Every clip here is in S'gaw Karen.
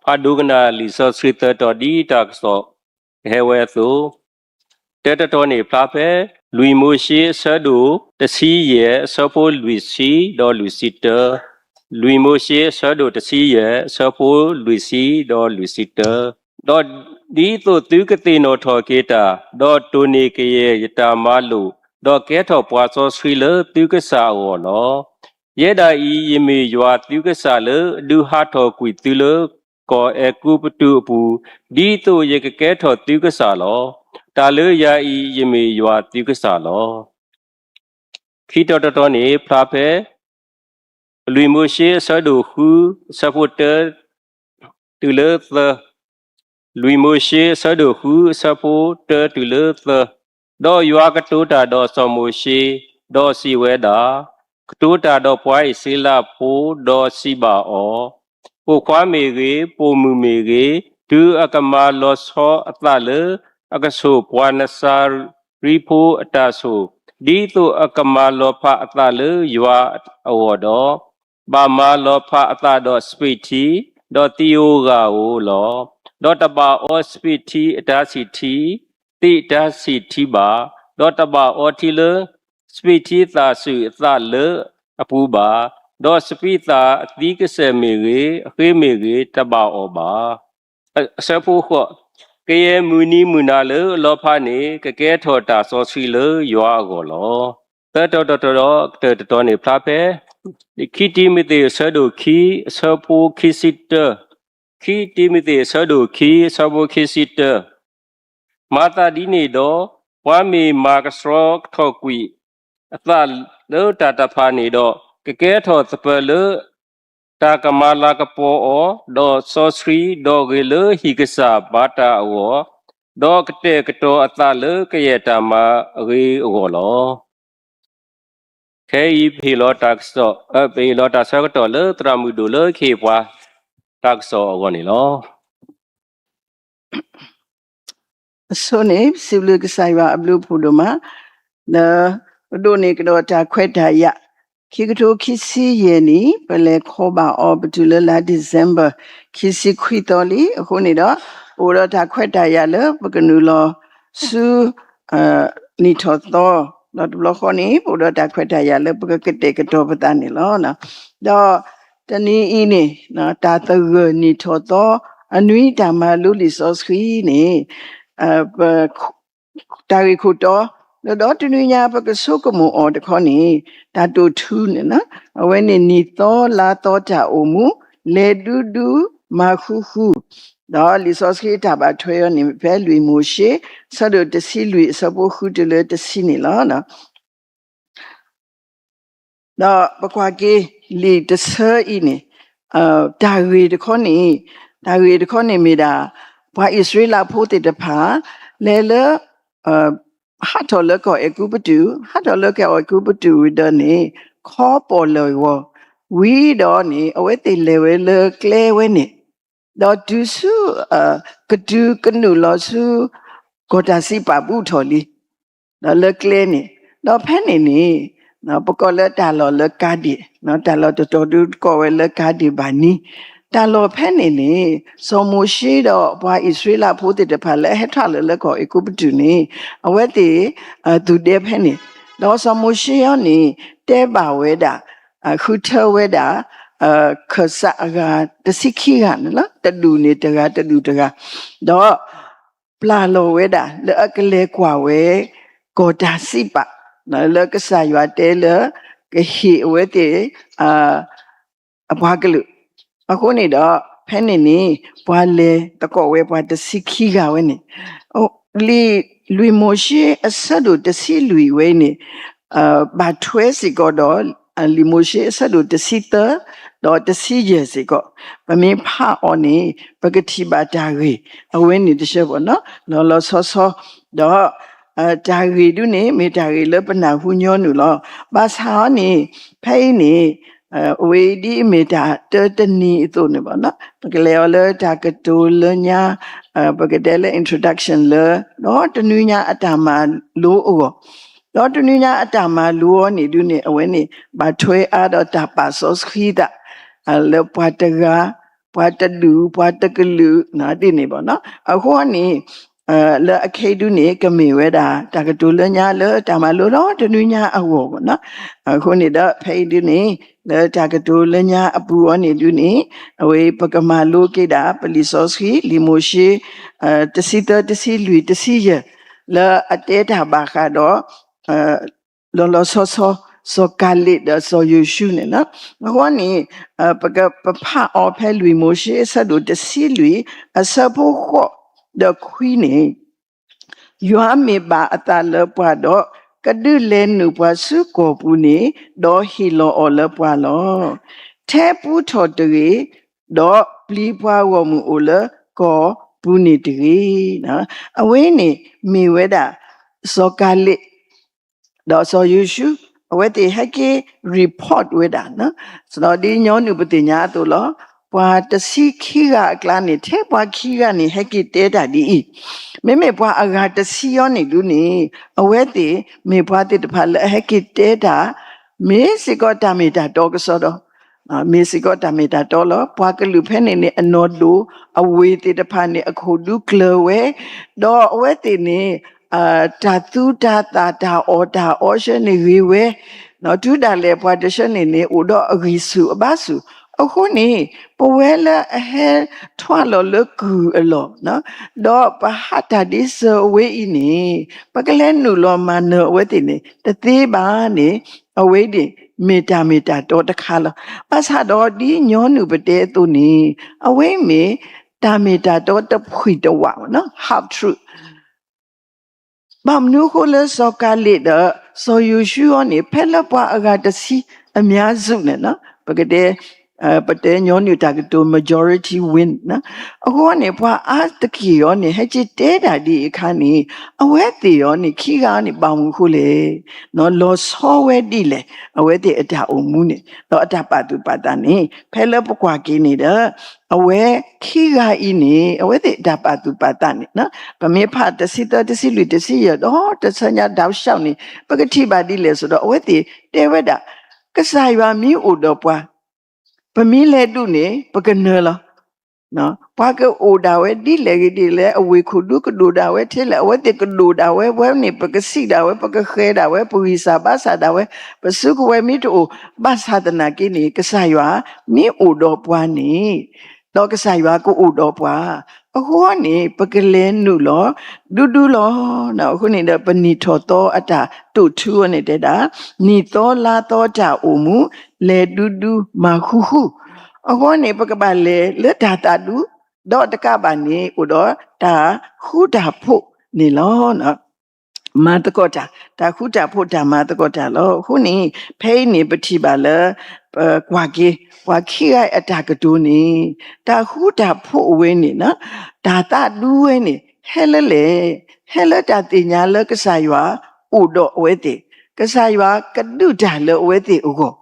ဖးဒိကနၣ်လံာ်စီဆှံသၢတီၤဒ်တၢ်ကစီၣ်ကဟဲဝဲအသိး, တၢတတီၤန့ၣ်ဖျါဖဲ လွံၢ်မိၤၡ့အဆၢဒိၣ်တဆံယဲၢ်အဆၢဖိလွံၢ်ဆံဒီးလွံၢ်ဆံတၢ, လွံၢ်မိၤၡ့အဆၢဒိၣ်တဆံယဲၢ်အဆၢဖိလွံၢ်ဆံဒီးလွံၢ်ဆံတၢ, ဒီးဒ်သိးသုကသ့ၣ်နီၣ်ထီၣ်က့ၤတၢ်, ဒီးတိၢ်န့ၢ်ကယဲၢ်ယတၢ်မၤလိာ်, ဒီးကဲထီၣ်ပှၤစီဆှံလၢသုကစၢ်အဂီၢ်လီၤ. ယဲဒၣ်အံၤ ယမ့ၢ်ယွၤသုကစၢ်လၢအဒုးဟးထီၣ်ကွံာ်သုလၢကီၢ်အဲၤကူပတူးအပူၤ, ဒ်သိးယကကဲထီၣ်သုကစၢ်လီၤ. တၢ်လၢယၤအံၤ ယမ့ၢ်ယွၤသုကစၢ်လီၤ. ခံတီၤတတီၤန့ၣ်ဖျါဖဲ လွံၢ်မိၤၡ့အဆၢဒိၣ်ဃု အဆၢဖိတၢ တုၤလၢသၢ, လွံၢ်မိၤၡ့အဆၢဒိၣ်ဃုအဆၢဖိတၢတုၤလၢသၢ, ဒီးယွၤကတိၤတၢ်ဒီးစီၤမိၤၡ့, ဒီးစံးဝဲဒၣ်, ကတိၤတၢ်ဒီးပှၤအံၣ်စရ့လးဖိ, ဒီးစံးဘၣ်အီၤ, ပိာ်ခွါမ့ၢ်ဂ့ၤ, ပိာ်မုၣ်မ့ၢ်ဂ့ၤ, တုၤအကမၤလီၤဆီအသးလၢအကဆိၣ်ပှၤနစၤရ့ဖိအတၢ်ဆိၣ်, ဒ်သိးအကမၤလီၤဖးအသးလၢယွၤအဂီၢ်ဒီး, ဘၣ်မၤလီၤဖးအသးဒီးစပံးထံ, ဒီးသံဧိၤဂၤဧိၤလီၤ. ဒီးတဘၣ်အီစပံးထံအတၢ်ဆံၣ်ထံ, သံးအတၢ်ဆံၣ်ထံဘၣ်, ဒီးတဘၣ်အီထံလၢစပံးထံသးစူၤအသးလၢအပူၤဘၣ်, ဒီးစပံးသၣ်အသံကစၢၢ်မ့ၢ်ဂ့ၤ, အဃ့မ့ၢ်ဂ့ၤ, တဘၣ်အီဘၣ်. အဆၢဖိဃိး, ကယဲၢ်မုၢ်နံၤမုၢ်နၤလၢအလီၤဖးန့ၣ် ကကဲထီၣ်တၢ်စီဆှံလၢယွၤအဂီၢ်လီၤ. သၢတီၤတတီၤန့ၣ်ဖျါဖဲ ခံတံၤမသ့းအဆၢဒိၣ်ခံ အဆၢဖိခံဆံတၢ, ခံတံၤမသ့းအဆၢဒိၣ်ခံ အဆၢဖိခံဆံတၢ, မၤသးဒ်န့ၣ်ဒီး ပှၤမ့ၢ်မၤကဆှီထီၣ်ကွံာ်အသးလၢတၢ်တဖၣ်န့ၣ်ဒီး ကကဲထီၣ်သပၢၤလၢ တၢ်ကမၤလၤကပီၤအီၤ, ဒီးစီဆှံဒီးဂ့ၤလၢဟံၣ်ကစၢ်ဘါတၢ်အဂီၢ်, ဒီးကတဲာ်ကတီၤအသးလၢကယဲၢ်တၢ်မၤအဂ့ၤအဂီၢ်လီၤ. ခဲအံၤပဟ့ၣ်လီၤတၢ်ကစီၣ်, ပဟ့ၣ်လီၤတၢ်ဆၢကတီၢ်လၢသရၣ်မုၣ်ဒိၣ်လၢကဟ့ၣ်ပှၤတၢ်ကစီၣ်အဂီၢ်န့ၣ်လီၤ. အဆိန့ၣ် ပစံးဘျုးကစၢ်ယွၤအဘျုးအဖှိၣ်ဒိၣ်မး, လၢပဒိးန့ၢ်ကဒီးတၢ်ခွဲးတၢ်ယာ်, ခံကထိခံဆံယဲၢ်နံၣ် ပလဲၤခီဘၣ်အီၤ ပတုၤလၢလါ December ခံဆံခွံသီလံ. အဃိန့ၣ်ဒီး ပအိၣ်ဒီးတၢ်ခွဲးတၢ်ယာ်လၢပကနုာ်လီၤဆူ နံၣ်ထီၣ်သီ, ဒီးတဘျီဃီန့ၣ် ပအိၣ်ဒီးတၢ်ခွဲးတၢ်ယာ်လၢပကကတဲာ်ကတီၤပသးန့ၣ်လီၤ. ဒီးတနံၤအံၤန့ၣ် တၢ်သဂၢၢ်နံၣ်ထီၣ်သီ အနွံတၢ်မၤလိလံာ်စီဆှံန့ၣ် တၢ်ဂ့ၢ်ခိၣ်တီ, ဒီးတနွံညါပကဆိကမိၣ်အီၤတခီန့ၣ် တၢ်တိာ်ထူန့ၣ်လီၤ. အဝဲန့ၣ်နံၣ်သီလါသီတၢ်အိၣ်မူ, လဲၤဒူဒူမၤဃူဃူ, ဒီးလံာ်စီဆှံတၢ်ဘၣ်ထွဲအီၤန့ၣ် ဖဲလွံၢ်မိၤၡ့ အဆၢဒိၣ်တဆံလွံၢ် အဆၢဖိဃုတုၤလၢတဆံန့ၣ်လီၤ. ဒီးပကွၢ်က့ၤလံာ်တဆၢအံၤန့ၣ်, တၢ်ဂ့ၢ်တခီန့ၣ်, တၢ်ဂ့ၢ်တခီန့ၣ်မ့ၢ်ဒၣ် ပှၤအံၣ်စရ့လးဖိသ့ၣ်တဖၣ် လဲၤလၢ ဟးထီၣ်လၢကီၢ်အဲၤကူပတူး, ဟးထီၣ်လၢကီၢ်အဲၤကူပတူးဝံၤဒီးန့ၣ် ခီပီၣ်လၢာ်ဂီၤ, ဝံၤဒီးန့ၣ် အဝဲသ့ၣ်လဲၤဝဲလၢကျဲဝဲန့ၣ်, ဒီးတုၤဆူ ကတုၤကနုာ်လီၤဆူ ကီၢ်တၢ်စံးပာ်ဘူးထီၣ်လံ ဒီးလၢကျဲန့ၣ်, ဒီးဖဲန့ၣ်န့ၣ် ပကိးလၢတၢ်လီၢ်လၢကၤဒ့ၣ်, တၢ်လီၢ်တတီၤဒုကိးဝဲလၢကၤဒ့ၣ်ဘၣ်နံၤ, တၢ်လီၢ်ဖဲန့ၣ်န့ၣ် စီၤမိၤၡ့ဒီးပှၤအံၣ်စရ့လးဖိသ့ၣ်တဖၣ်လၢအဟဲထီၣ်လၢလၢကီၢ်အဲၤကူပတူးန့ၣ် အဝဲသ့ၣ် သူၣ်ဒဲဖဲန့ၣ်, ဒီးစီၤမိၤၡ့အံၤန့ၣ် တဲဘၣ်ဝဲဒၣ် ဃုထၢဝဲဒၣ် ခၢၣ်စးအဂၤတဆံခံဂၤန့ၣ်လီၤ. တဒူၣ်န့ၣ်တဂၤ တဒူၣ်တဂၤ, ဒီး ပျၢ်လီၤဝဲဒၣ်လၢအကလဲၤကွၢ်ဝဲ ကီၢ်တၢ်စံးပာ် လၢကစၢ်ယွၤတဲလၢ ကဟ့ၣ်အဝဲသ့ၣ် အပှၤကလုာ်, အဃိန့ၣ်ဒီး ဖဲန့ၣ်န့ၣ် ပှၤလဲၤသကိးဝဲပှၤတဆံခံဂၤဝဲန့ၣ်, လံာ်လွံၢ်မိၤၡ့အဆၢဒိၣ်တဆံလွံၢ်ဝဲန့ၣ် ဘၣ်ထွဲစ့ၢ်ကီးဒီး လံာ်မိၤၡ့အဆၢဒိၣ်တဆံသၢ ဒီးတဆံယဲၢ်စ့ၢ်ကီး, ပမ့ၢ်ဖးအီၤန့ၣ် ပကထံၣ်ဘၣ်တၢ်ဂ့ၢ် အဝဲန့ၣ်တဆၢပီၤနီၤ လီၤလီၤဆီဆီ, ဒီး တၢ်ဂ့ၢ်ဒုန့ၣ် မ့ၢ်တၢ်ဂ့ၢ်လၢပနၢ်ဟူညီနုၢ်လီၤ. ဘၣ်ဆၣ်အီၤန့ၣ် ဖဲအံၤန့ၣ် အဝဲအံၤဒ်အမ့ၢ်တၢ်တၢတနံၤအသိးန့ၣ်ဘၣ်နီၤ ပကလဲၤအီၤလၢတၢ်ကတိၤလၢညါ ပကတဲလၢ introduction လၢ ဒီးတနွံညါအတၢ်မၤလိအဂီၢ်, ဒီးတနွံညါအတၢ်မၤလိအီၤန့ၣ်ဒုန့ၣ် အဝဲန့ၣ် ဘၣ်ထွဲအါဒီးတၢ်ပာ်စီဆှံသး လၢပှၤတဂၤ ပှၤတဒူၣ် ပှၤတကလုာ် ဒ်န့ၣ်ဘၣ်နီၤ. အဃိန့ၣ် လၢအခဲအံၤဒုန့ၣ် ကမ့ၢ်ဝဲဒၣ် တၢ်ကတိၤလၢညါလၢတၢ်မၤလိလီၤတနွံညါအဂီၢ်ဘၣ်နီၤ. အဃိန့ၣ်ဒီး ဖဲအံၤဒုန့ၣ် လၢတၢ်ကတိၤလၢညါအပူၤအီၤန့ၣ်ဒုန့ၣ် အဝဲပကမၤလိက့ၤဒၣ် ပလံာ်စီဆှံ လံာ်မိၤၡ့ တဆံသၢ တဆံလွံၢ် တဆံယဲၢ် လၢအတဲတၢ်ဘၣ်ဃးဒီး လီၤလီၤဆီဆီ စီၤကၤလ့းဒီးစီၤယိၤၡူန့ၣ်လီၤ. အဃိန့ၣ် ပဖးအီၤဖဲလွံၢ်မိၤၡ့အဆၢဒိၣ်တဆံလွံၢ် အဆၢဖိဃိးဒီးခွံန့ၣ်, ယွၤမ့ၢ်ဘၣ်အသးလၢပှၤဒီး, ကဒုးလဲၤနုာ်ပှၤဆူကီၢ်ပူၤန့ၣ်, ဒီးဟ့ၣ်လီၤအီၤလၢပှၤလီၤ. ထဲပူထီၣ်တဂ့ၤ, ဒီးပျံၤပှၤဂီၢ်မုၢ်အိၣ်လၢကီၢ်ပူၤန့ၣ်တဂ့ၤ. အဝဲန့ၣ်မ့ၢ်ဝဲဒၣ် စီၤကၤလ့း ဒီးစီၤယိၤၡူ အဝဲသ့ၣ်ဟဲက့ၤ report ဝဲဒၣ်, ဒ်ညီနုၢ်ပသ့ၣ်ညါအသိးလီၤ. ပှၤတဆံခံဂၤအကျါန့ၣ် ထဲပှၤခံဂၤန့ၣ် ဟဲက့ၤတဲတၢ်ဒ်အံၤ, မ့မ့ၢ်ပှၤအဂၤတဆံအံၤန့ၣ်ဒုန့ၣ် အဝဲသ့ၣ်မ့ၢ်ပှၤသ့ၣ်တဖၣ်လၢအဟဲက့ၤတဲတၢ် မ့ၢ်စ့ၢ်ကီးတၢ်မ့ၢ်တၢ်တီကစီဒီ, မ့ၢ်စ့ၢ်ကီးတၢ်မ့ၢ်တၢ်တီလီၤ. ပှၤကလုာ်ဖဲန့ၣ်န့ၣ် အနီၢ်ဒိၣ်, အဝ့ၢ်သ့ၣ်တဖၣ်န့ၣ် အခိၣ်ဒူကျၢၤဝဲ, ဒီးအဝဲသ့ၣ်န့ၣ် တၢ်သူတၢ်သၣ် တၢ်အီၣ်တၢ်အီဆှၢန့ၣ်ဂ့ၤဝဲ, တုၤဒၣ်လဲာ်ပှၤတဆှၢန့ၣ်န့ၣ် အိၣ်ဒီးအဂံၢ်ဆူၣ်အဘါဆူၣ်. အဃိန့ၣ် ပဝဲလၢအဟဲထွဲလီၤလၢကုၢ်အလီၢ်, ဒီးပဟးတၢ်ဒ်စၢၤအဝဲအံၤန့ၣ် ပကလဲၤနုာ်လီၤမၤနၢၤအဝဲသ့ၣ်န့ၣ် တသ့ဘၣ်န့ၣ် အဝဲန့ၣ် မ့ၢ်တၢ်မ့ၢ်တၢ်တီတခါလီၤ. ဘၣ်ဆၣ်ဒီးဒ်ညီနုၢ်ပတဲအသိးန့ၣ် အဝဲမ့ၢ်တၢ်မ့ၢ်တၢ်တီတဖှံၣ်တဝး, half truth. ဘၣ်မနုၤအဃိလၢစီၤကၤလ့းဒီး စီၤယိၤၡူအံၤန့ၣ် ဖဲလၢပှၤအဂၤတဆံအများစုန့ၣ်, ပကတဲ ပတဲညီနုၢ်တၢ်ကတိၤ majority win အဃိန့ၣ် ပှၤအါတက့ၢ်အံၤန့ၣ် ဟဲက့ၤတဲတၢ်ဒ်အံၤအခါန့ၣ် အဝဲသ့ၣ်အံၤန့ၣ် ခံဂၤန့ၣ် ဘၣ်မနုၤအဃိလဲၣ်, လီၤဆီဝဲဒ်လဲၣ် အဝဲသ့ၣ်အတၢ်အိၣ်မူန့ၣ် ဒီးအတၢ်ပာ်သူၣ်ပာ်သးန့ၣ် ဖဲလၢပကွၢ်က့ၤန့ၣ်ဒီး အဝဲခံဂၤအံၤန့ၣ် အဝဲသ့ၣ်အတၢ်ပာ်သူၣ်ပာ်သးန့ၣ် ပမ့ၢ်ဖးတဆံသၢ တဆံလွံၢ် တဆံယဲၢ် ဒီးတဆၢညါ ဒၢးဆှီန့ၣ် ပကထံၣ်ဘၣ်ဒ်လဲၣ်ဆိုဒီး အဝဲသ့ၣ်တဲဝဲဒၣ် ကစၢ်ယွၤမ့ၢ်အိၣ်ဒီးပှၤ ပမ့ၢ်လဲၤဒုးန့ၣ် ပကနၢၤလီၤ. ပှၤကအိၣ်ဒၣ်ဝဲဒ်လဲၣ်ဂ့ၤဒ်လဲၣ်, အဝ့ၢ်ခိၣ်ဒူကဒိၣ်ဒၣ်ဝဲထဲလဲၣ်, အဝဲသ့ၣ်ကဒိၣ်ဒၣ်ဝဲ, ဝဲန့ၣ် ပကစံးဒၣ်ဝဲ, ပကဃဲၤဒၣ်ဝဲ, ပဂံၢ်စၢ်ဘါစၢ်ဒၣ်ဝဲ, ပစုကဝဲၤမ့ၢ်တအိၣ်, ဘၣ်ဆၣ်သနာ်က့န့ၣ် ကစၢ်ယွၤမ့ၢ်အိၣ်ဒီးပှၤန့ၣ် ဒီးကစၢ်ယွၤကအိၣ်ဒီးပှၤ, အဃိန့ၣ် ပကလဲၤနုာ်လီၤ ဒူဒူလီၤ. အဃိန့ၣ်ဒီး ပနံၣ်ထီၣ်သီအတၢ်တိာ်ထူအီၤန့ၣ်တဲဒၣ်, နံၣ်သီလါသီတၢ်အိၣ်မူ လဲၤဒူဒူမၤဃူဃူ, အဃိန့ၣ် ပကဘၣ်လဲၤလၢတၢ်သးဒူ, ဒီးတကးဘၣ်န့ၣ် အိၣ်ဒီးတၢ်ဃူတၢ်ဖိးန့ၣ်လီၤ. မၤသကိးတၢ်, တၢ်ဃူတၢ်ဖိး တၢ်မၤသကိးတၢ်လီၤ. အဃိန့ၣ် ဖဲအံၤန့ၣ် ပထံၣ်ဘၣ်လၢ ပကွၢ်က့ၤ ပှၤခံဂၤအတၢ်ကတိၤန့ၣ် တၢ်ဃူတၢ်ဖိးအဝဲန့ၣ် တၢ်သးဒူဝဲန့ၣ် ဟဲလၢလဲၣ်, ဟဲလၢတၢ်သ့ၣ်ညါလၢကစၢ်ယွၤအိၣ်ဒီးအဝဲသ့ၣ်, ကစၢ်ယွၤကဒုးတၢ်လၢအဝဲသ့ၣ်အဂီၢ်,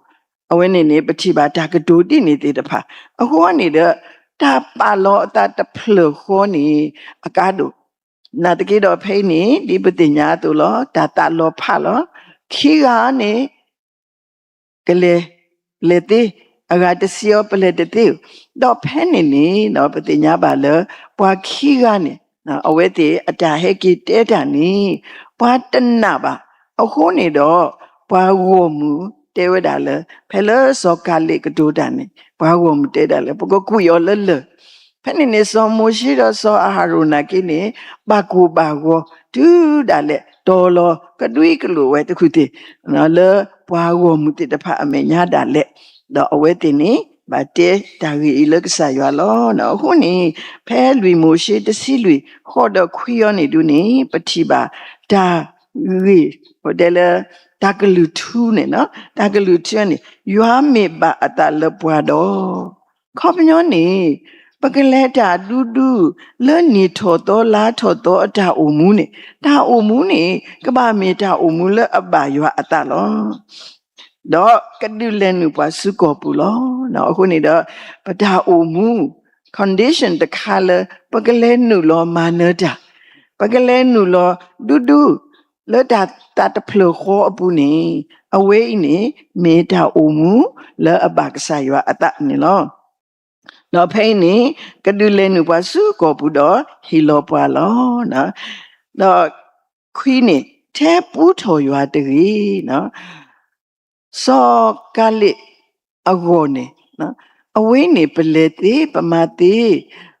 အဝဲန့ၣ်န့ၣ် ပထံၣ်ဘၣ်တၢ်ကတိၤဒ်န့ၣ်သ့ၣ်တဖၣ်, အဃိန့ၣ်ဒီး တၢ်ပာ်လီၤအသးတဖျၢၣ်ဃီန့ၣ် အကါဒိၣ်, နာ်သက့ဒီးဖဲအံၤန့ၣ် ဒ်ပသ့ၣ်ညါအသိးလီၤ, တၢ်သးလီၤဖးလီၤ, ခံဂၤန့ၣ် ကလဲၤ, လဲၤသ့, အဂၤတဆံအံၤ ပလဲၤတသ့ဧိၤ, ဒီးဖဲန့ၣ်န့ၣ် ပသ့ၣ်ညါဘၣ်လၢ ပှၤခံဂၤန့ၣ် အဝဲသ့ၣ်အတၢ်ဟဲက့ၤတဲတၢ်န့ၣ် ပှၤတနာ်ဘၣ်, အဃိန့ၣ်ဒီး ပှၤဂီၢ်မုၢ်တဲဝဲဒၣ်လၢ ဖဲလၢစီၤကၤလ့းကတိၤတၢ်န့ၣ် ပှၤဂီၢ်မုၢ်တဲဒၣ်လၢ ပကကွံာ်အီၤလၢလၢၢ်, ဖဲန့ၣ်န့ၣ် စီၤမိၤၡ့ဒီးစီၤအၤဟရိၣ်နာ်က့န့ၣ် ဘၣ်ကိၢ်ဘၣ်ဂီၤ တုၤဒၣ်လဲာ် တီၤလီၤကဒွံကလိာ်ဝဲတခူၣ်သ့ၣ် လၢပှၤဂီၢ်မုၢ်သ့ၣ်တဖၣ်အမဲာ်ညါဒၣ်လဲာ်, ဒီးအဝဲသ့ၣ်န့ၣ် ဘၣ်တဲတၢ်ဂ့ၢ်အံၤလၢကစၢ်ယွၤလီၤ. အဃိန့ၣ် ဖဲလွံၢ်မိၤၡ့တဆံလွံၢ် ဃိးဒီးခွံအံၤန့ၣ်ဒုန့ၣ် ပထံၣ်ဘၣ်တၢ်ဂ့ၢ် ပတဲလၢ တၢ်ကလုၢ်ထူန့ၣ်, တၢ်ကလုၢ်ထူန့ၣ် ယွၤမ့ၢ်ဘၣ်အသးလၢပှၤဒီး ခီပညီန့ၣ် ပကလဲၤတၢ်ဒူဒူ လၢနံၣ်ထီၣ်သီလါထီၣ်သီအတၢ်အိၣ်မူန့ၣ်, တၢ်အိၣ်မူန့ၣ် ကဘၣ်မ့ၢ်တၢ်အိၣ်မူလၢအဘၣ်ယွၤအသးလီၤ. ဒီးကဒုးလဲၤနုာ်ပှၤဆူကီၢ်ပူၤလီၤ. အဃိန့ၣ်ဒီး ပတၢ်အိၣ်မူ condition တခါလၢ ပကလဲၤနုာ်လီၤမၤနၢၤတၢ်, ပကလဲၤနုာ်လီၤဒူဒူ လၢတၢ်သးတဖျၢၣ်ဃီအပူၤန့ၣ် အဝဲအံၤန့ၣ် မ့ၢ်တၢ်အိၣ်မူလၢအဘၣ်ကစၢ်ယွၤအသးန့ၣ်လီၤ. ဒီးဖဲအံၤန့ၣ် ကဒုးလဲၤနုာ်ပှၤဆူကီၢ်ပူၤဒီးဟ့ၣ်လီၤပှၤလီၤ. ဒီးခွံန့ၣ် ထဲပူထီၣ်ယွၤတဂ့ၤ. စီၤကၤလ့းအဂီၢ်န့ၣ် အဝဲန့ၣ် ပလဲၤသ့ပမၤသ့,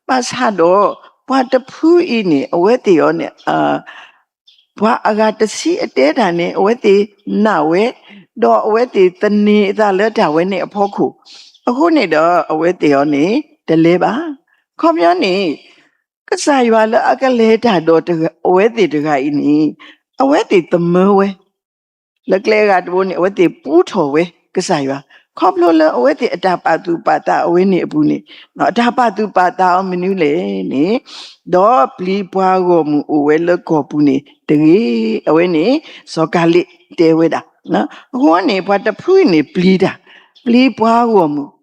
ဘၣ်ဆၣ်ဒီး ပှၤတဖုအံၤန့ၣ် အဝဲသ့ၣ်အီၤန့ၣ် ပှၤအဂၤတဆံအတဲတၢ်န့ၣ် အဝဲသ့ၣ်နာ်ဝဲ, ဒီးအဝဲသ့ၣ်သန့ၤအသးလၢတၢ်ဝဲန့ၣ်အဖီခိၣ်, အဃိန့ၣ်ဒီး အဝဲသ့ၣ်အီၤန့ၣ် တလဲၤဘၣ်. ခီပညီန့ၣ် ကစၢ်ယွၤလၢအကလဲၤတၢ်ဒီးအဝဲသ့ၣ်တဂၤအံၤန့ၣ် အဝဲသ့ၣ်သမၢဝဲ လၢကျဲအဂၤတဘိန့ၣ် အဝဲသ့ၣ်ပူထီၣ်ဝဲကစၢ်ယွၤ, ခီဖျိလၢအဝဲသ့ၣ်အတၢ်ပာ်သူၣ်ပာ်သးအဝဲန့ၣ်အပူၤန့ၣ်, အတၢ်ပာ်သူၣ်ပာ်သးအီၤမနုၤလဲၣ်န့ၣ်, ဒီးပျံၤပှၤဂီၢ်မုၢ်အိၣ်ဝဲလၢကီၢ်ပူၤန့ၣ်တဂ့ၤ. အဝဲန့ၣ် စီၤကၤလ့းတဲဝဲဒၣ်. အဃိန့ၣ် ပှၤတဖုန့ၣ်ပျံၤတၢ်, ပျံၤပှၤဂီၢ်မုၢ်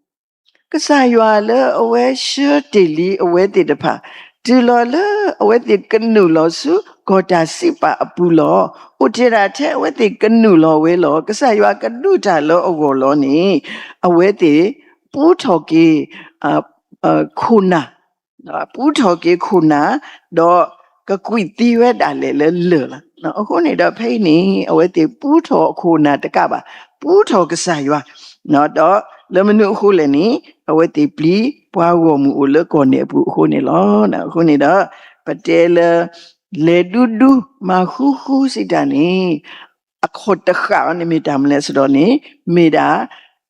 ကစၢ်ယွၤလၢအဝဲဆှၢတ့ၢ်လံအဝဲသ့ၣ်တဖၣ် တုၤလီၤလၢအဝဲသ့ၣ်ကနုာ်လီၤဆူကီၢ်တၢ်စံးပာ်အပူၤလီၤ. အိၣ်တ့ၢ်ဒၣ်ထဲအဝဲသ့ၣ်ကနုာ်လီၤဝဲလီၤ. ကစၢ်ယွၤကဒုးတၢ်လၢအဂီၢ်လီၤန့ၣ် အဝဲသ့ၣ်ပူထီၣ်က့ၤ ခိၣ်နၢ် ပူထီၣ်က့ၤခိၣ်နၢ်, ဒီးကကွံာ်သံဝဲဒၣ်လဲာ်လၢလၢၢ်လီၤ. အဃိန့ၣ်ဒီးဖဲအံၤန့ၣ် အဝဲသ့ၣ်ပူထီၣ်အခိၣ်နၢ်တကးဘၣ်, ပူထီၣ်ကစၢ်ယွၤ, ဒီးလၢမနုၤအဃိလဲၣ်န့ၣ် အဝဲသ့ၣ်ပျံၤပှၤဂီၢ်မုၢ်အိၣ်လၢကီၢ်န့ၣ်အပူၤအဃိန့ၣ်လီၤ. အဃိန့ၣ်ဒီး ပတဲလၢ လဲၤဒူဒူမၤဃူဃူစံးတၢ်န့ၣ် အခီၣ်တဃာ်အီၤန့ၣ်မ့ၢ်တၢ်မနုၤလဲၣ်အသိးန့ၣ် မ့ၢ်ဒၣ်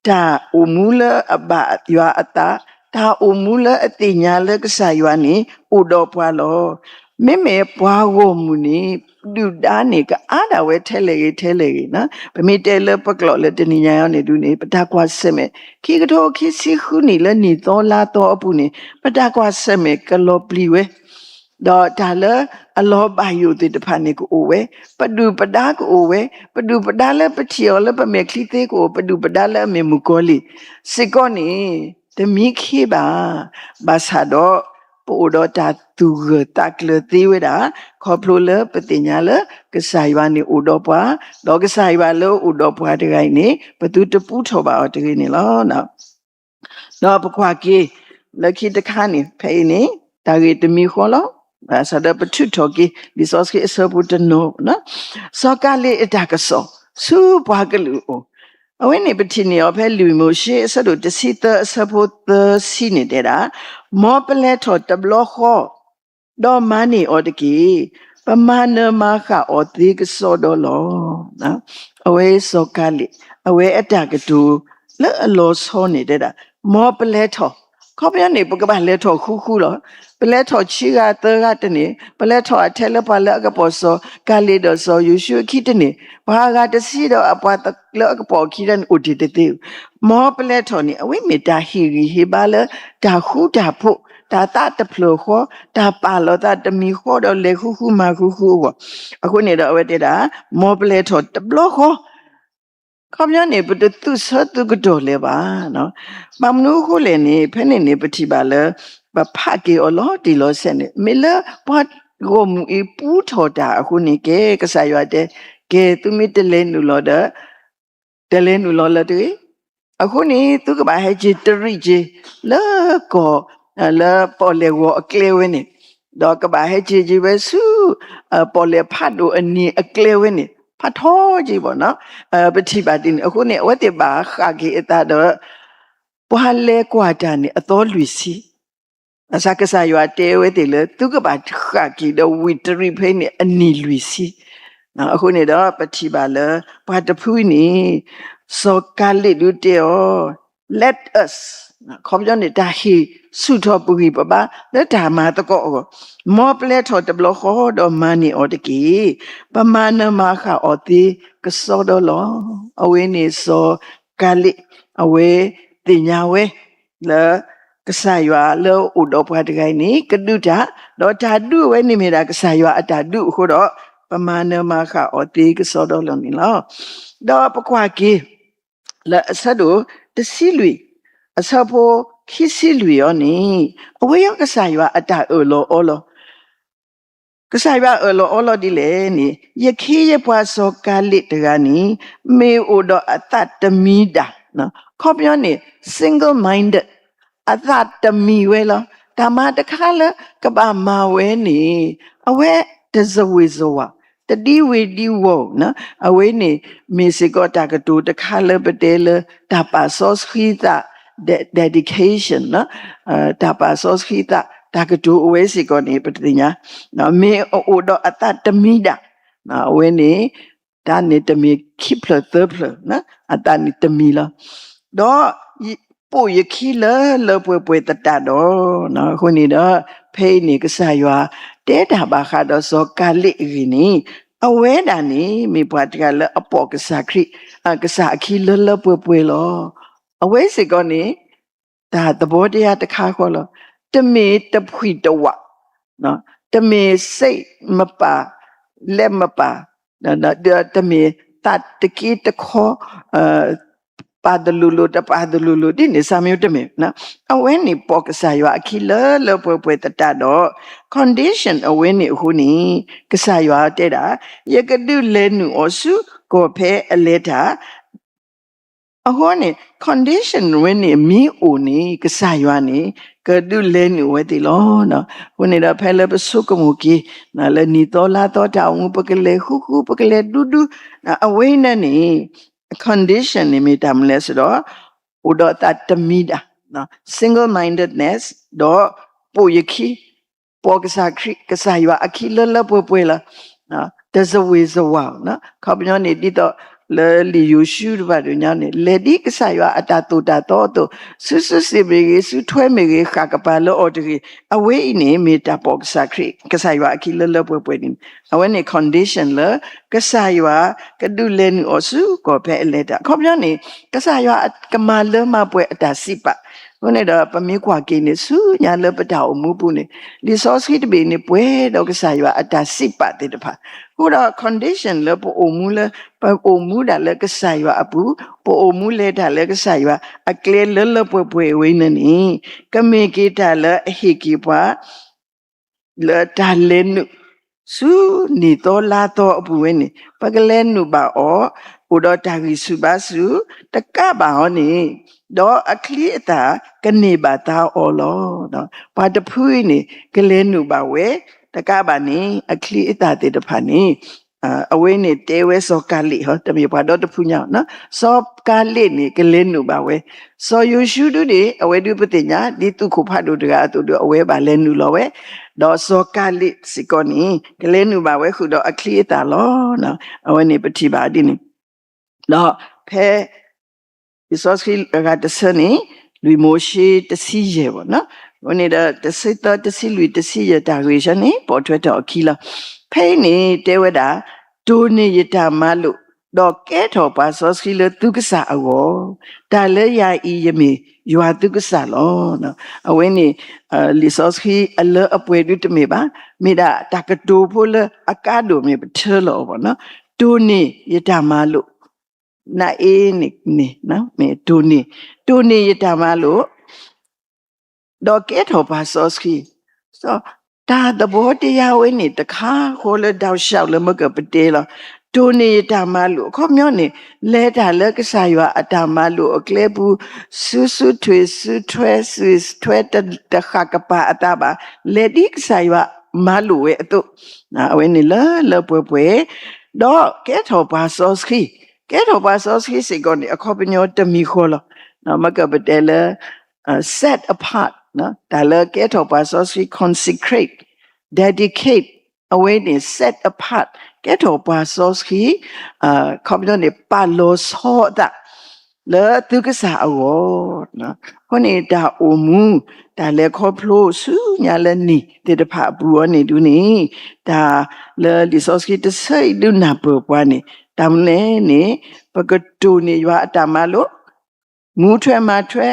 တၢ်အိၣ်မူလၢအဘၣ်ယွၤအသး, တၢ်အိၣ်မူလၢအသ့ၣ်ညါလၢကစၢ်ယွၤန့ၣ် အိၣ်ဒီးပှၤလီၤ. မ့မ့ၢ်ပှၤဂီၢ်မုၢ်န့ၣ် ဒုၣ်ဒါန့ၣ် ကအါဒၣ်ဝဲထဲလဲၣ်ဂ့ၤထဲလဲၣ်ဂ့ၤ, ပမ့ၢ်တဲလၢပကျိာ်လၢတနံၤညါအံၤန့ၣ်ဒုန့ၣ် ပတၢ်ကွၢ်ဆၢၣ်မဲာ် ခံကထိခံဆံဃုနံၣ်လၢနံၣ်သီလါသီအပူၤန့ၣ် ပတၢ်ကွၢ်ဆၢၣ်မဲာ်ကလီၤပျံၤဝဲ ဒီးတၢ်လၢအလီၤဘၣ်ယိၣ်သ့ၣ်တဖၣ်န့ၣ်ကအိၣ်ဝဲ, ပဒုၣ်ပဒါကအိၣ်ဝဲ, ပဒုၣ်ပဒါလၢပထံၣ်အီၤလၢပမဲာ်ချံသ့ကအိၣ်, ပဒုၣ်ပဒါလၢအမ့ၢ်မုၣ်ကီၤလံၢ်စ့ၢ်ကီးန့ၣ် တမံခ့ဘၣ်. ဘၣ်ဆၣ်ဒီး ပအိၣ်ဒီးတၢ်သူၣ်ဂၢၢ်သးကျၢၤသ့ဝဲဒၣ် ခီဖျိလၢပသ့ၣ်ညါလၢ ကစၢ်ယွၤန့ၣ်အိၣ်ဒီးပှၤ, ဒီးကစၢ်ယွၤလၢအအိၣ်ဒီးပှၤတဂၤအံၤန့ၣ် ပသုတပူထီၣ်ဘၣ်အီၤတဂ့ၤန့ၣ်လီၤ. ဒီးပကွၢ်က့ၤ လၢခံတခါန့ၣ် ဖဲအံၤန့ၣ် တၢ်ဂ့ၢ်တမံၤဃီလီၤ. ဘၣ်ဆၣ်ဒီးပထုးထီၣ်က့ၤ လံာ်စီဆှံအဆၢဖိတနီၤ, စီၤကၤလ့းအတၢ်ကစီၣ် ဆူပှၤကလုာ်အအိၣ်, အဝဲန့ၣ်ပထံၣ်န့ၢ်အီၤဖဲလံာ်မိၤၡ့အဆၢဒိၣ်တဆံသၢအဆၢဖိသၢဆံန့ၣ်တဲဒၣ်, မ်ပလဲၤထီၣ်တဘျီဃီ ဒီးမၤန့ၢ်အီၤတက့ၢ်. ပမၤနၢၤမၤဃၣ်အီၤသ့ကစီဒီလီၤ. အဝဲစီၤကၤလ့း အဝဲအတၢ်ကတိၤလၢအလီၤဆီန့ၣ်တဲဒၣ်, မ်ပလဲၤထီၣ်, ခီပညီန့ၣ် ပကဘၣ်လဲၤထီၣ်ဃူဃူလီၤ. ပလဲၤထီၣ်ဆံဂၤသၢဂၤတန့ၢ်, ပလဲၤထီၣ်အထဲလၢပှၤလၢအကပိာ်စီၤကၤလ့းဒီးစီၤယိၤၡူအခံတန့ၢ်, ပှၤအဂၤတဆံဒီးအပှၤလၢအကပိာ်အခံတန့ၢ်အိၣ်တ့ၢ်တသ့, မ်ပလဲၤထီၣ်န့ၣ် အဝဲမ့ၢ်တၢ်ဟ့ၣ်ဂံၢ်ဟ့ၣ်ဘါလၢတၢ်ဃူတၢ်ဖိး, တၢ်သးတဖျၢၣ်ဃီ, တၢ်ပာ်လီၤသးတမံၤဃီဒီးလဲၤဃူဃူမၤဃူဃူအဂီၢ်, အဃိန့ၣ်ဒီးအဝဲတဲဒၣ်, မ်ပလဲၤထီၣ်တဘျီဃီ ခီပညီန့ၣ် ပတသူၣ်ဆၢသူၣ်ကတီၢ်လၢၤဘၣ်. ဘၣ်မနုၤအဃိလဲၣ်န့ၣ် ဖဲန့ၣ်န့ၣ် ပထံၣ်ဘၣ်လၢ ပဖးက့ၤအီၤလီၤတံၢ်လီၤဆဲးန့ၣ် မ့ၢ်လၢပှၤဂီၢ်မုၢ်အံၤပူထီၣ်တၢ်အဃိန့ၣ်ကဲ ကစၢ်ယွၤတဲ, ကဲ သုမ့ၢ်တလဲၤနုာ်လီၤဒီး တလဲၤနုာ်လီၤလၢတဂ့ၤ. အဃိန့ၣ် သုကဘၣ်ဟဲက့ၤတရံးက့ၤ လၢကီၢ် လၢပီၣ်လဲၣ်ဂီၤအကျဲဝဲန့ၣ်, ဒီးကဘၣ်ဟဲက့ၤက့ၤဝဲဆူ ပီၣ်လဲၣ်ဖးဒိၣ်အနံၤအကျဲဝဲန့ၣ် ဖးထီက့ၤဘၣ်နီၤ. ပထံၣ်ဘၣ်ဒ်န့ၣ် အဃိန့ၣ် အဝဲသ့ၣ်ဘၣ်ဃၣ်က့ၤအသးဒီး ပှၤလဲၤကွၢ်တၢ်န့ၣ်အသီလွံၢ်ဆံ ဘၣ်ဆၣ်ကစၢ်ယွၤတဲဝဲသ့ၣ်လၢ သုကဘၣ်ဃၣ်က့ၤဒီးဝံၤတရံးဖဲန့ၣ်အနံၣ်လွံၢ်ဆံ. အဃိန့ၣ်ဒီး ပထံၣ်ဘၣ်လၢ ပှၤတဖုအံၤန့ၣ် စီၤကၤလ့းဒုးတဲအီၤ, Let us, ခီပညီန့ၣ် တၢ်ဟ့ၣ်ဆူၣ်ထီၣ်ပဂံၢ်ပဘါ လၢတၢ်မၤသကိးအဂီၢ်, မ်ပလဲၤထီၣ်တဘျီဃီဒီးမၤန့ၢ်အီၤတက့ၢ်. ပမၤနၢၤမၤဃၣ်အီၤသ့ကစီဒီလီၤ. အဝဲန့ၣ်စီၤကၤလ့း အဝဲသ့ၣ်ညါဝဲ လၢ ကစၢ်ယွၤလၢအအိၣ်ဒီးပှၤတဂၤအံၤန့ၣ် ကဒုးတၢ်, ဒီးတၢ်ဒုးအဝဲန့ၣ်မ့ၢ်ဒၣ်ကစၢ်ယွၤအတၢ်ဒုးအဃိဒီး ပမၤနၢၤမၤဃၣ်အီၤသ့ကစီဒီလီၤန့ၣ်လီၤ. ဒီးပကွၢ်က့ၤ လၢအဆၢဒိၣ်တဆံလွံၢ် အဆၢဖိခံဆံလွံၢ်အံၤန့ၣ် အဝဲအံၤကစၢ်ယွၤအတၢ်အၢၣ်လီၤအီလီၤ ကစၢ်ယွၤအၢၣ်လီၤအီလီၤဒ်လဲၣ်န့ၣ် ယခ့ယပှၤစီၤကၤလ့းတဂၤန့ၣ် မ့ၢ်အိၣ်ဒီးအသးတမံၤဒၣ်, ခီပညီန့ၣ် single minded အသးတမံၤဝဲလီၤ. တၢ်မၤတခါလၢကဘၣ်မၤဝဲန့ၣ် အဝဲတစဝ့ၤစဝၤ, တဒံဝ့ၤဒံဝီၤ, အဝဲန့ၣ် မ့ၢ်စ့ၢ်ကီးတၢ်ကတိၤတခါလၢပတဲလၢ တၢ်ပာ်စီဆှံသး dedication တၢ်ပာ်စီဆှံသး တၢ်ကတိၤအဝဲစ့ၢ်ကီးန့ၣ် ပသ့ၣ်ညါ မ့ၢ်အအိၣ်ဒီးအသးတမံၤဒၣ်, အဝဲန့ၣ် တၢ်န့ၣ်တမ့ၢ်ခံဖျၢၣ်သၢဖျၢၣ်, အသးန့ၣ်တမံၤလီၤ. ဒီး ပိာ်ယခံလၢလၢပှဲၤပှဲၤသတးဒီး, အဃိန့ၣ်ဒီး ဖဲအံၤန့ၣ် ကစၢ်ယွၤတဲတၢ်ဘၣ်ဃးဒီးစီၤကၤလ့းအဂ့ၢ်န့ၣ်, အဝဲဒၣ်န့ၣ် မ့ၢ်ပှၤတဂၤလၢအပိာ်ကစၢ်ခရံာ်, ကစၢ်အခံလၢလၢပှဲၤပှဲၤလီၤ. အဝဲစ့ၢ်ကီးန့ၣ် တၢ်သဘောတရားတခါဃီလီၤ. တမ့ၢ်တဖှံတဝး, တမ့ၢ်စိတ်မပာ်, လက်မပာ်, တမ့ၢ်သးတက့တခီ, ပာ်သလိၤလိၤ တပာ်သလိၤလိၤ ဒ်န့ၣ် စၢ်မ့ၢ်တမ့ၢ်, အဝဲန့ၣ်ပိာ်ကစၢ်ယွၤအခံလၢလၢပှဲၤပှဲၤသတးဒီး condition အဝဲန့ၣ်အဃိန့ၣ် ကစၢ်ယွၤတဲဒၣ် ယကဒုးလဲၤနုာ်အီၤဆူကီၢ်ဖဲအလဲၤတၢ် အဃိန့ၣ် condition ဝဲန့ၣ်မ့ၢ်အိၣ်န့ၣ် ကစၢ်ယွၤန့ၣ် ကဒုးလဲၤနုာ်ဝဲသ့ၣ်လီၤ. အဃိန့ၣ်ဒီး ဖဲလၢပဆိကမိၣ်က့ၤ လၢနံၣ်သီလါသီတၢ်အိၣ်မူ ပကလဲၤဃူဃူ ပကလဲၤဒူဒူ အဝဲန့ၣ်န့ၣ် condition န့ၣ်မ့ၢ်တၢ်မနုၤလဲၣ်စ့ၢ်ဒီး အိၣ်ဒီးသးတမံၤဒၣ် single mindedness ဒီးပိာ်ယခံ ပိာ်ကစၢ်ခရံာ် ကစၢ်ယွၤအခံလၢလၢပှဲၤပှဲၤလီၤ. တစဝ့ၤစဝၤ, ခီပညီန့ၣ် ဒ်သိးလၢလံာ်ယိၤၡူတဖၣ်ဒိၣ်ညါန့ၣ် လဲၤဒ်ကစၢ်ယွၤအတၢ်သိၣ်တၢ်သီအသိး, စုစုစ့ၢ်မ့ၢ်ဂ့ၤ, စုထွဲမ့ၢ်ဂ့ၤ, ဃၣ်ကပၤလၢအီၤတဂ့ၤ, အဝဲအံၤန့ၣ် မ့ၢ်တၢ်ပိာ်ကစၢ်ခရံာ် ကစၢ်ယွၤအခံလၢလၢပှဲၤပှဲၤန့ၣ် အဝဲန့ၣ် condition လၢ ကစၢ်ယွၤကဒုးလဲၤနုာ်အီၤဆူကီၢ်ဖဲအလဲၤတၢ်. အခီပညီန့ၣ် ကစၢ်ယွၤကမၤလၢမၤပှဲၤအတၢ်စံးပာ် အဃိန့ၣ်ဒီး ပမ့ၢ်ကွၢ်က့ၤန့ၣ် ဆူညါလၢပတၢ်အိၣ်မူပူၤန့ၣ် လံာ်စီဆှံတဘ့ၣ်န့ၣ် ပှဲၤဒီးကစၢ်ယွၤအတၢ်စံးပာ်သ့ၣ်တဖၣ်, အဃိဒီး condition လၢပအိၣ်မူလၢ ပအိၣ်မူဒၣ်လၢကစၢ်ယွၤအပူၤ, ပအိၣ်မူလဲၤတၢ်လၢကစၢ်ယွၤအကျဲလၢလၢပှဲၤပှဲၤဝဲန့ၣ်န့ၣ် ကမ့ၢ်က့ၤတၢ်လၢအဟ့ၣ်က့ၤပှၤ လၢတၢ်လဲၤနုာ် ဆူနံၣ်သီလါသီအပူၤဝဲန့ၣ် ပကလဲၤနုာ်ဘၣ်အီၤ အိၣ်ဒီးတၢ်ဂံၢ်ဆူၣ်ဘါဆူၣ် တကးဘၣ်အီၤန့ၣ် ဒီးအချံအသၣ်ကန့ၢ်ဘၣ်သါအီၤလီၤ. ပှၤတဖုအံၤန့ၣ် ကလဲၤနုာ်ဘၣ်ဝဲ တကးဘၣ်န့ၣ် အချံအသၣ်သ့ၣ်တဖၣ်န့ၣ် အဝဲန့ၣ်တဲဝဲစီၤကၤလ့းဟီ တမ့ၢ်ပှၤဒီတဖုညါ, စီၤကၤလ့းန့ၣ် ကလဲၤနုာ်ဘၣ်ဝဲ စီၤယိၤၡူဒုန့ၣ် အဝဲဒုပသ့ၣ်ညါ ဒ်သုးခိၣ်ဖးဒိၣ်တဂၤအသိးဒီး အဝဲဘၣ်လဲၤနုာ်လီၤဝဲ, ဒီးစီၤကၤလ့းစ့ၢ်ကီးန့ၣ် ကလဲၤနုာ်ဘၣ်ဝဲဃုာ်ဒီးအချံအသၣ်လီၤ. အဝဲန့ၣ်ပထံၣ်ဘၣ်ဒ်န့ၣ်, ဒီးဖဲ လံာ်စီဆှံအဂၤတဆၢန့ၣ် လွံၢ်မိၤၡ့တဆံယဲၢ်ဘၣ်, အဃိန့ၣ်ဒီး တဆံသၢ တဆံလွံၢ် တဆံယဲၢ် တၢ်ဂ့ၢ်ဆၢန့ၣ် ပိာ်ထွဲထီၣ်အခံလီၤ. ဖဲအံၤန့ၣ်တဲဝဲဒၣ် တိၢ်န့ၢ်ယတၢ်မၤလိာ် ဒီးကဲထီၣ်ပှၤစီဆှံလၢသုကစၢ်အဂီၢ်, တၢ်လၢယၤအံၤယမ့ၢ်ယွၤသုကစၢ်လီၤ. အဝဲန့ၣ် လံာ်စီဆှံအလၢအပှဲၤဒုတမ့ၢ်ဘၣ်, မ့ၢ်ဒၣ်တၢ်ကတိၤဖိလၢအကါဒိၣ်မ့ၢ်ပထၢလီၤအီၤဘၣ်, တိၢ်န့ၢ်ယတၢ်မၤလိာ် နအ့န့ၣ် မ့ၢ်တိၢ်န့ၢ်, တိၢ်န့ၢ်ယတၢ်မၤလိာ် ဒီးကဲထီၣ်ပှၤစီဆှံ, တၢ်သဘောတရားဝဲန့ၣ် တခါဃီလၢ ဒၣ်ရှၢလၢမ့ၢ်ကပတဲလီၤ, တိၢ်န့ၢ်ယတၢ်မၤလိာ် အခီပညီန့ၣ် လဲၤတၢ်လၢကစၢ်ယွၤအတၢ်မၤလိာ်အကျဲပူၤ, စုစုထွဲ စုထွဲ စုထွဲတဃၣ်ကပၤအသးဘၣ်, လဲၤဒ်ကစၢ်ယွၤမၤလိာ်ဝဲအသိး, အဝဲန့ၣ်လၢလၢပှဲၤပှဲၤ, ဒီးကဲထီၣ်ပှၤစီဆှံ, ကဲထီၣ်ပှၤစီဆှံစ့ၢ်ကီးန့ၣ် အခီပညီတမံၤဃီလီၤ. မ့ၢ်ကပတဲလၢ set apart, တၢ်လၢကဲထီၣ်ပှၤစီဆှံ consecrate, dedicate, အဝဲန့ၣ် set apart, ကဲထီၣ်ပှၤစီဆှံ အခီပညီန့ၣ် ပာ်လီၤဆီအသး လၢသုကစၢ်အဂီၢ်, အဃိန့ၣ် တၢ်အိၣ်မူ တၢ်လဲၤခီဖျိဆူညါလၢနံၣ်သ့ၣ်တဖၣ်အပူၤအီၤန့ၣ်ဒုန့ၣ် တၢ်လၢလံာ်စီဆှံတဆၢအံၤဒုနၢ်ပၢၢ်ပှၤန့ၣ် တၢ်မနုၤလဲၣ်န့ၣ် ပကတိၢ်န့ၢ်ယွၤအတၢ်မၤလိာ် မူထွဲမၤထွဲ,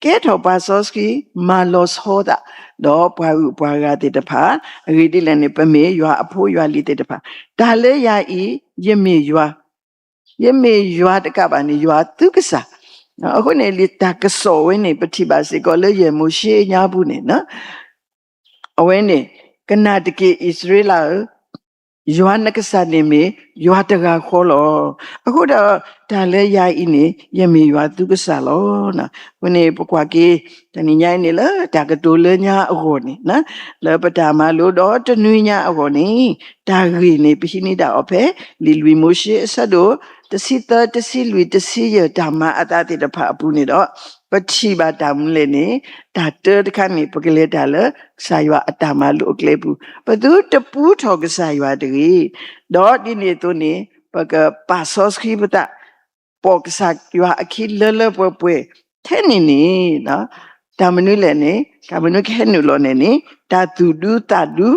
ကဲထီၣ်ပှၤစီဆှံ, မၤလီၤဆီသး, ဒီးပှၤဂုၤပှၤဂၤသ့ၣ်တဖၣ်, အဂ့ၢ်ဒ်လဲၣ်န့ၣ် ပမ့ၢ်ယွၤအဖိယွၤလံၤသ့ၣ်တဖၣ်, တၢ်လၢယၤအံၤ ယမ့ၢ်ယွၤ, ယမ့ၢ်ယွၤတကးဘၣ်န့ၣ် ယွၤသုကစၢ်, အဃိန့ၣ် လံာ်တၢ်ကစီၣ်ဝဲန့ၣ် ပထံၣ်ဘၣ်စ့ၢ်ကီးလၢယဲၢ်မိၤၡ့ညါပူၤန့ၣ် အဝဲန့ၣ် ကနၣ်တက့ၢ်အံၣ်စရ့လးဧၢ, ယွၤနကစၢ်န့ၣ်မ့ၢ်ယွၤတဂၤဃီလီၤ. အဃိဒီး တၢ်လၢယၤအံၤန့ၣ် ယမ့ၢ်ယွၤသုကစၢ်လီၤ. အဃိန့ၣ် ပကွၢ်က့ၤ တနံၤညါအံၤန့ၣ် လၢတၢ်ကတိၤလၢညါအဂီၢ်န့ၣ် လၢပတၢ်မၤလိဒီးတနွံညါအဂီၢ်န့ၣ် တၢ်ဂ့ၢ်န့ၣ် ပဟံးန့ၢ်ဒၣ်အီၤဖဲ လံာ်လွံၢ်မိၤၡ့အဆၢဒိၣ် တဆံသၢ, တဆံလွံၢ်, တဆံယဲၢ် တၢ်မၤအသးသ့ၣ်တဖၣ်အပူၤန့ၣ်ဒီး ပထံၣ်ဘၣ်တၢ်မနုၤလဲၣ်န့ၣ် တၢ်တၢတခါန့ၣ် ပကလဲၤတၢ်လၢကစၢ်ယွၤအတၢ်မၤလိအကျဲပူၤ, ပသုတပူထီၣ်ကစၢ်ယွၤတဂ့ၤ. ဒီးဒ်န့ၣ်အသိးန့ၣ် ပကပာ်စီဆှံပသး ပိာ်ကစၢ်ယွၤအခံလၢလၢပှဲၤပှဲၤ ထဲန့ၣ်န့ၣ် တၢ်မနုၤလဲၣ်န့ၣ် တၢ်မနုၤကဟဲနုာ်လီၤန့ၣ်န့ၣ် တၢ်သူၣ်ဒူသးဒူ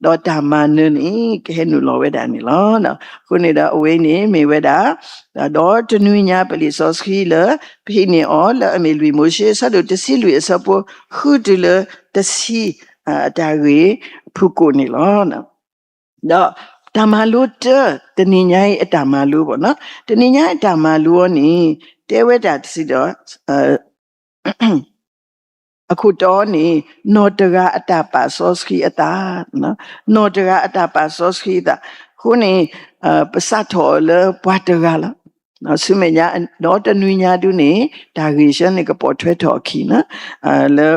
ဒီးတၢ်မၤနၢၤန့ၣ် ကဟဲနုာ်လီၤဝဲဒၣ်န့ၣ်လီၤ. အဃိန့ၣ်ဒီးအဝဲန့ၣ်မ့ၢ်ဝဲဒၣ် ဒီးတနွံညါပလံာ်စီဆှံလၢ ပဟံးန့ၢ်အီၤလၢအမ့ၢ်လွံၢ်မိၤၡ့အဆၢဒိၣ်တဆံလွံၢ်အဆၢဖိဃုတုၤလၢတဆံ အတၢ်ဂ့ၢ်ဖုၣ်ကိာ်န့ၣ်လီၤ. ဒီးတၢ်မၤလိတၢ တနံၤညါအံၤအတၢ်မၤလိဘၣ်နီၤ, တနံၤညါအံၤအတၢ်မၤလိအီၤန့ၣ် တဲဝဲဒၣ်တစံးဒီး အခိၣ်တီန့ၣ် နီၢ်တဂၤအတၢ်ပာ်စီဆှံအသး, နီၢ်တဂၤအတၢ်ပာ်စီဆှံအသး, အဃိန့ၣ် ပစးထီၣ်အီၤလၢပှၤတဂၤလီၤ. ဆူမဲာ်ညါ ဒီးတနွံညါဒုန့ၣ် တၢ်ဂ့ၢ်ဆၢန့ၣ်ကပိာ်ထွဲထီၣ်အခံနီၤ, လၢ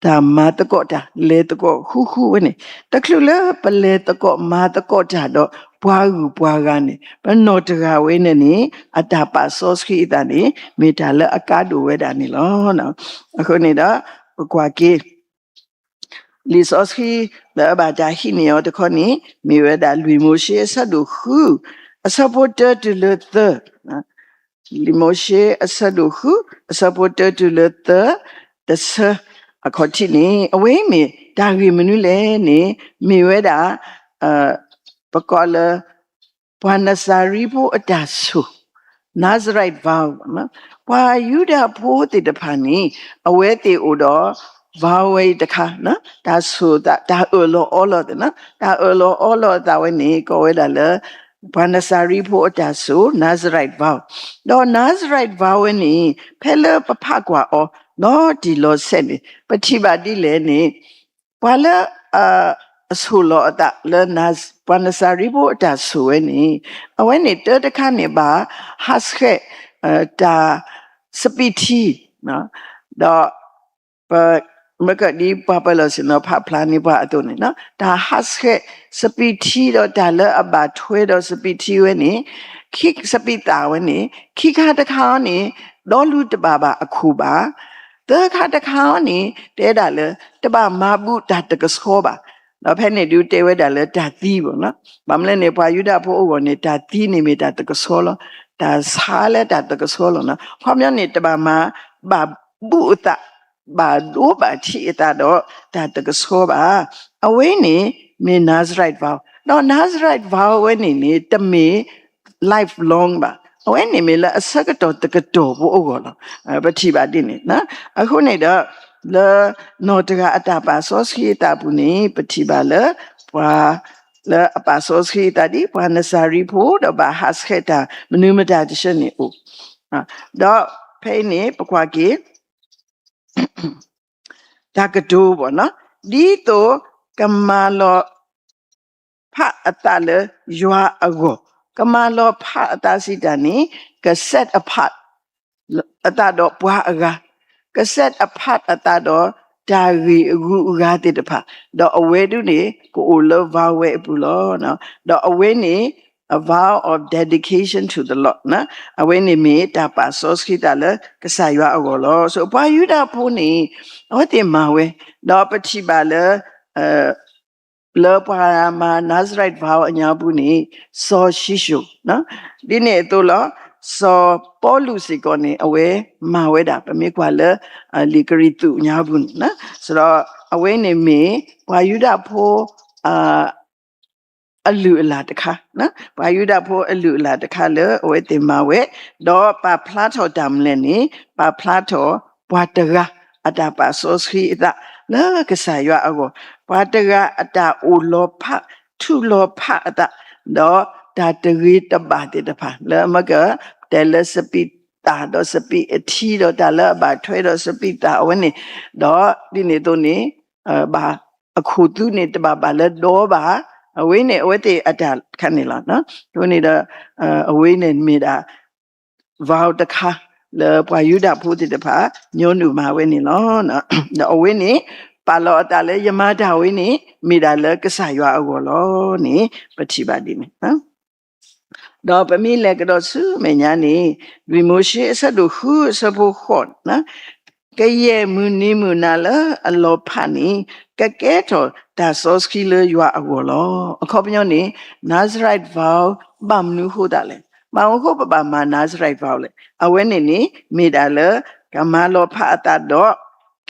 တၢ်မၤသကိးတၢ် လဲၤသကိးဃူဃူဝဲန့ၣ်, တချုးလၢပလဲၤသကိးမၤသကိးတၢ်ဒီးပှၤဂုၤပှၤဂၤန့ၣ် ပနီၢ်တဂၤဝဲန့ၣ်န့ၣ် အတၢ်ပာ်စီဆှံအသးန့ၣ် မ့ၢ်တၢ်လၢအကါဒိၣ်ဝဲဒၣ်န့ၣ်လီၤ. အဃိန့ၣ်ဒီး ပကွၢ်က့ၤ လံာ်စီဆှံလၢအဘၣ်တၢ်ဟံးန့ၢ်အီၤတခီန့ၣ် မ့ၢ်ဝဲဒၣ်လွံၢ်မိၤၡ့အဆၢဒိၣ်ဃု အဆၢဖိတၢတုၤလၢသၢ, လွံၢ်မိၤၡ့အဆၢဒိၣ်ဃု အဆၢဖိတၢတုၤလၢသၢ တဆၢ အခီၣ်ထံးန့ၣ် အဝဲမ့ၢ်တၢ်ဂ့ၢ်မနုၤလဲၣ်န့ၣ် မ့ၢ်ဝဲဒၣ် ပကိးလၢ ပှၤနစၤရံဖိအတၢ်ဆိၣ် Nazarite vow ပှၤယူဒၤဖိသ့ၣ်တဖၣ်န့ၣ် အဝဲသ့ၣ်အိၣ်ဒီး vow ဝဲအံၤတခါ တၢ်ဆိၣ်အသး တၢ်အၢၣ်လီၤအီလီၤသး, တၢ်အၢၣ်လီၤအီလီၤအသးဝဲန့ၣ် ကိးဝဲဒၣ်လၢ ပှၤနစၤရံဖိအတၢ်ဆိၣ် Nazarite vow, ဒီး Nazarite vow ဝဲန့ၣ် ဖဲလၢပဖးကွၢ်အီၤ လီၤတံၢ်လီၤဆဲးန့ၣ် ပထံၣ်ဘၣ်ဒ်လဲၣ်န့ၣ် ပှၤလၢ အဆိၣ်လီၤအသးလၢ ပှၤနစၤရံဖိအတၢ်ဆိၣ်ဝဲန့ၣ် အဝဲန့ၣ်တၢ်တခါန့ၣ်ဘၣ် ဟးဆှဲး တၢ်စပံးထံ ဒီး မ့ၢ်ကဒ်ပှၤပၢၤလီၢ်ဆ့ၣ်နီၤဖးဖျါန့ၢ်ပှၤအသိးန့ၣ် တၢ်ဟးဆှဲးစပံးထံဒီးတၢ်လၢအဘၣ်ထွဲဒီးစပံးထံဝဲန့ၣ် ခံစပံးသၣ်ဝဲန့ၣ် ခံခါတခါအံၤန့ၣ် ဒီလူတဘၣ်ဘၣ်အခိၣ်ဘၣ် သၢခါတခါအံၤန့ၣ် တဲဒၣ်လၢ တဘၣ်မၤဘူးတၢ်တကဆှီဘၣ်. ဒီးဖဲန့ၣ်ဒုးတဲဝဲဒၣ်လၢတၢ်သံဘၣ်နီၤ. ဘၣ်မနုၤလဲၣ်န့ၣ် ပှၤယူဒၤဖိအဂီၢ်န့ၣ် တၢ်သံန့ၣ်မ့ၢ်တၢ်တကဆှီလီၤ. တၢ်ဆါလၢတၢ်တကဆှီလီၤနီၤ. ခီပညီန့ၣ် တဘၣ်မၤ ဘၣ်ဘူးအသး ဘၣ်ဒိဘၣ်ထံးအသးဒီးတၢ်တကဆှီဘၣ်. အဝဲန့ၣ်မ့ၢ် Nazarite vow ဒီး Nazarite vow ဝဲန့ၣ်န့ၣ် တမ့ၢ် lifelong ဘၣ်. အဝဲန့ၣ်မ့ၢ်လၢအဆၢကတီၢ်တကတီၢ်ဖိအဂီၢ်လီၤ. ပထံၣ်ဘၣ်ဒ်န့ၣ်. အဃိန့ၣ်ဒီး လၢနီၢ်တဂၤအတၢ်ပာ်စီဆှံအသးပူၤန့ၣ် ပထံၣ်ဘၣ်လၢ ပှၤ လၢအပာ်စီဆှံအသးဒ် ပှၤနစၤရံဖိ ဒီးဘၣ်ဟးဆှဲးတၢ်မနုၤမတၤတဆၢန့ၣ်အိၣ် ဒီးဖဲအံၤန့ၣ် ပကွၢ်က့ၤ တၢ်ကတိၤဘၣ်နီၤ, ဒ်သိးကမၤလီၤဖးအသးလၢယွၤအဂီၢ်, ကမၤလီၤဖးအသးစံးတၢ်န့ၣ် က set apart အသးဒီးပှၤအဂၤ, က set apart အသးဒီးတၢ်ဂ့ၢ်အဂုၤအဂၤသ့ၣ်တဖၣ်, ဒီးအဝဲဒၣ်န့ၣ် ကအိၣ်လၢ vow ဝဲအပူၤလီၤ. ဒီးအဝဲန့ၣ် a vow of dedication to the Lord အဝဲန့ၣ်မ့ၢ်တၢ်ပာ်စီဆှံသးလၢကစၢ်ယွၤအဂီၢ်လီၤ. ပှၤယူဒၤဖိန့ၣ် အဝဲသ့ၣ်မၤဝဲ, ဒီးပထံၣ်ဘၣ်လၢ လၢပှၤမၤ Nazarite vow အညါပူၤန့ၣ် စီၤၡံၣ်စိၣ် ဒ်န့ၣ်အသိးလီၤ. စီၤပီလူးစ့ၢ်ကီးန့ၣ် အဝဲမၤဝဲဒၣ် ပမ့ၢ်ကွၢ်လၢ လံာ်ကရံၣ်သူးညါပူၤန့ၣ်, ဒီးအဝဲန့ၣ်မ့ၢ်ပှၤယူဒၤဖိ အလုၢ်အလၢ်တခါ, ပှၤယူဒၤဖိအလုၢ်အလၢ်တခါလၢအဝဲသ့ၣ်မၤဝဲ, ဒီးပာ်ဖျါထီၣ်တၢ်မနုၤလဲၣ်န့ၣ် ပာ်ဖျါထီၣ်ပှၤတဂၤအတၢ်ပာ်စီဆှံအသးလၢကစၢ်ယွၤအဂီၢ်, ပှၤတဂၤအတၢ်အိၣ်လီၤဖး ထူးလီၤဖးအသး, ဒီးတၢ်တဂ့ၤတဘၣ်သ့ၣ်တဖၣ် လၢအမ့ၢ်က တဲလၢစပံးသၣ်ဒီးစပံးအထံဒီးတၢ်လၢအဘၣ်ထွဲဒီးစပံးသၣ်အဝဲန့ၣ်, ဒီးဒ်န့ၣ်အသိးန့ၣ် ဘၣ်အခိၣ်သူန့ၣ် တဘၣ်ဘၣ်လၢဒီဘၣ် အဝဲန့ၣ် အဝဲသ့ၣ်အတၢ်တခါန့ၣ်လီၤ. အဃိန့ၣ်ဒီး အဝဲန့ၣ်မ့ၢ်ဒၣ် vow တခါ လၢပှၤယူဒၤဖိသ့ၣ်တဖၣ် ညီနုၢ်မၤဝဲန့ၣ်လီၤ. ဒီးအဝဲန့ၣ် ပာ်လီၤအသးလၢယမၤတၢ်ဝဲန့ၣ် မ့ၢ်ဒၣ်လၢကစၢ်ယွၤအဂီၢ်လီၤန့ၣ် ပထံၣ်ဘၣ်ဒ်န့ၣ် ဒီးပမ့ၢ်လဲၤကဒီးဆူမဲာ်ညါန့ၣ် လွံၢ်မိၤၡ့အဆၢဒိၣ်ဃုအဆၢဖိဃိးန့ၣ် ကယဲၢ်မုၢ်နံၤမုၢ်နၤလၢအလီၤဖးန့ၣ် ကကဲထီၣ်တၢ်စီဆှံလၢယွၤအဂီၢ်လီၤ. အခီပညီန့ၣ် Nazarite vow ဘၣ်မနုၤအဃိသတးလဲၣ်. ဘၣ်မနုၤအဃိပဘၣ်မၤ Nazarite vow လဲၣ်. အဝဲန့ၣ်န့ၣ် မ့ၢ်ဒၣ်လၢ ကမၤလီၤဖးအသးဒီး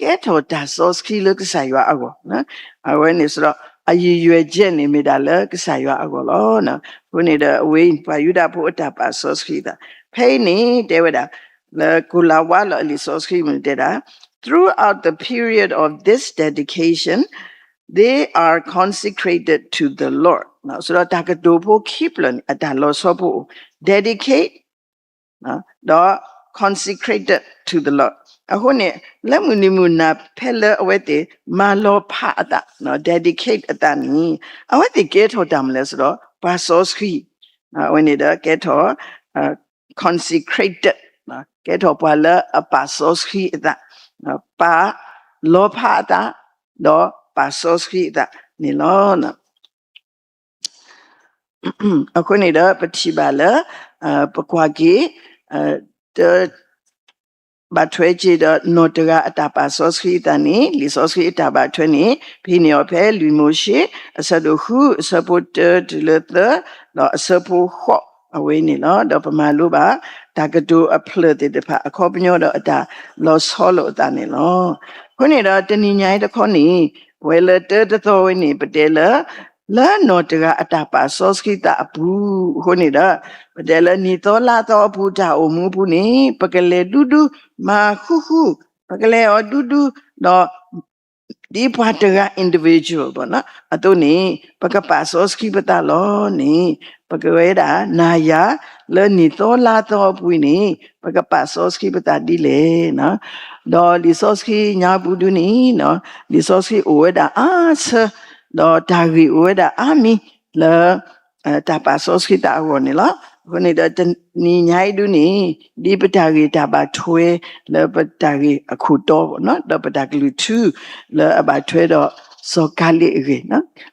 ကဲထီၣ်တၢ်စီဆှံလၢကစၢ်ယွၤအဂီၢ်. အဝဲန့ၣ်စ့ၢ်ကီး အရည်ရွယ်ချက်န့ၣ် မ့ၢ်ဒၣ်လၢကစၢ်ယွၤအဂီၢ်လီၤ. အဃိန့ၣ်ဒီး အဝဲ ပှၤယူဒၤဖိအတၢ်ပာ်စီဆှံအသး ဖဲအံၤန့ၣ် တဲဝဲဒၣ် လၢကိၤလၤဝါလီၤအလံာ်စီဆှံမုၢ်တဲဒၣ် throughout the period of this dedication, they are consecrated to the Lord. စ့ၢ်ကီးတၢ်ကတိၤဖိခံဖျၢၣ်န့ၣ် အတၢ်လီၤဆီဖိအိၣ် dedicate ဒီး consecrated to the Lord. အဃိန့ၣ် လၢမုၢ်နံၤမုၢ်နၤဖဲလၢအဝဲသ့ၣ် မၤလီၤဖးအသး dedicate အသးန့ၣ် အဝဲသ့ၣ်ကဲထီၣ်တၢ်မနုၤလဲၣ်စ့ၢ်ကီး ပှၤစီဆှံ အဝဲန့ၣ်ဒီးကဲထီၣ် consecrated ကဲထီၣ်ပှၤလၢအပာ်စီဆှံအသး ပာ်လီၤဖးအသး ဒီးပာ်စီဆှံအသးန့ၣ်လီၤ. အဃိန့ၣ်ဒီး ပထံၣ်ဘၣ်လၢ ပကွၢ်က့ၤ တ ဘၣ်ထွဲက့ၤဒီးနီၢ်တဂၤအတၢ်ပာ်စီဆှံအသးန့ၣ် လံာ်စီဆှံအတၢ်ဘၣ်ထွဲန့ၣ် ပဟံးန့ၢ်အီၤဖဲလွံၢ်မိၤၡ့ အဆၢဒိၣ်ဃု အဆၢဖိတၢတုၤလၢသၢ ဒီးအဆၢဖိဃိး အဝဲန့ၣ်လီၤ. ဒီးပမၤလိဘၣ် တၢ်ကတိၤအဖျၢၣ်သ့ၣ်တဖၣ် အခီပညီဒီးအတၢ်လီၤဆီလိာ်အသးန့ၣ်လီၤ. အဃိန့ၣ်ဒီးတနံၤညါအံၤတခီန့ၣ် အဝဲလၢတၢတသီဝဲန့ၣ် ပတဲလၢ လၢနီၢ်တဂၤအတၢ်ပာ်စီဆှံသးအပူၤ အဃိန့ၣ်ဒီး ပတဲလၢနံၣ်သီလါသီအပူၤတၢ်အိၣ်မူအပူၤန့ၣ် ပကလဲၤဒူဒူ မၤဃူဃူ ပကလဲၤအီၤဒူဒူ ဒီး ဒ်ပှၤတဂၤ individual အသိးန့ၣ် ပကပာ်စီဆှံပသးလီၤန့ၣ် ပကဝဲဒၣ်နၤယၤ လၢနံၣ်သီလါသီအပူၤန့ၣ် ပကပာ်စီဆှံပသးဒ်လဲၣ်. ဒီးလံာ်စီဆှံညါပူၤဒုန့ၣ် လံာ်စီဆှံအိၣ်ဝဲဒၣ်အါဆၢ ဒီးတၢ်ဂ့ၢ်အိၣ်ဝဲဒၣ်အါမံၤလၢ တၢ်ပာ်စီဆှံသးအဂီၢ်န့ၣ်လီၤ. အဃိန့ၣ်ဒီးတနံၤညါအံၤဒုန့ၣ် ဒ်ပတၢ်ဂ့ၢ်တၢ်ဘၣ်ထွဲလၢပတၢ်ဂ့ၢ်အခိၣ်တီ ဒီးပတၢ်ကလုၢ်ထူ လၢအဘၣ်ထွဲဒီးစီၤကၤလံးအဂ့ၢ်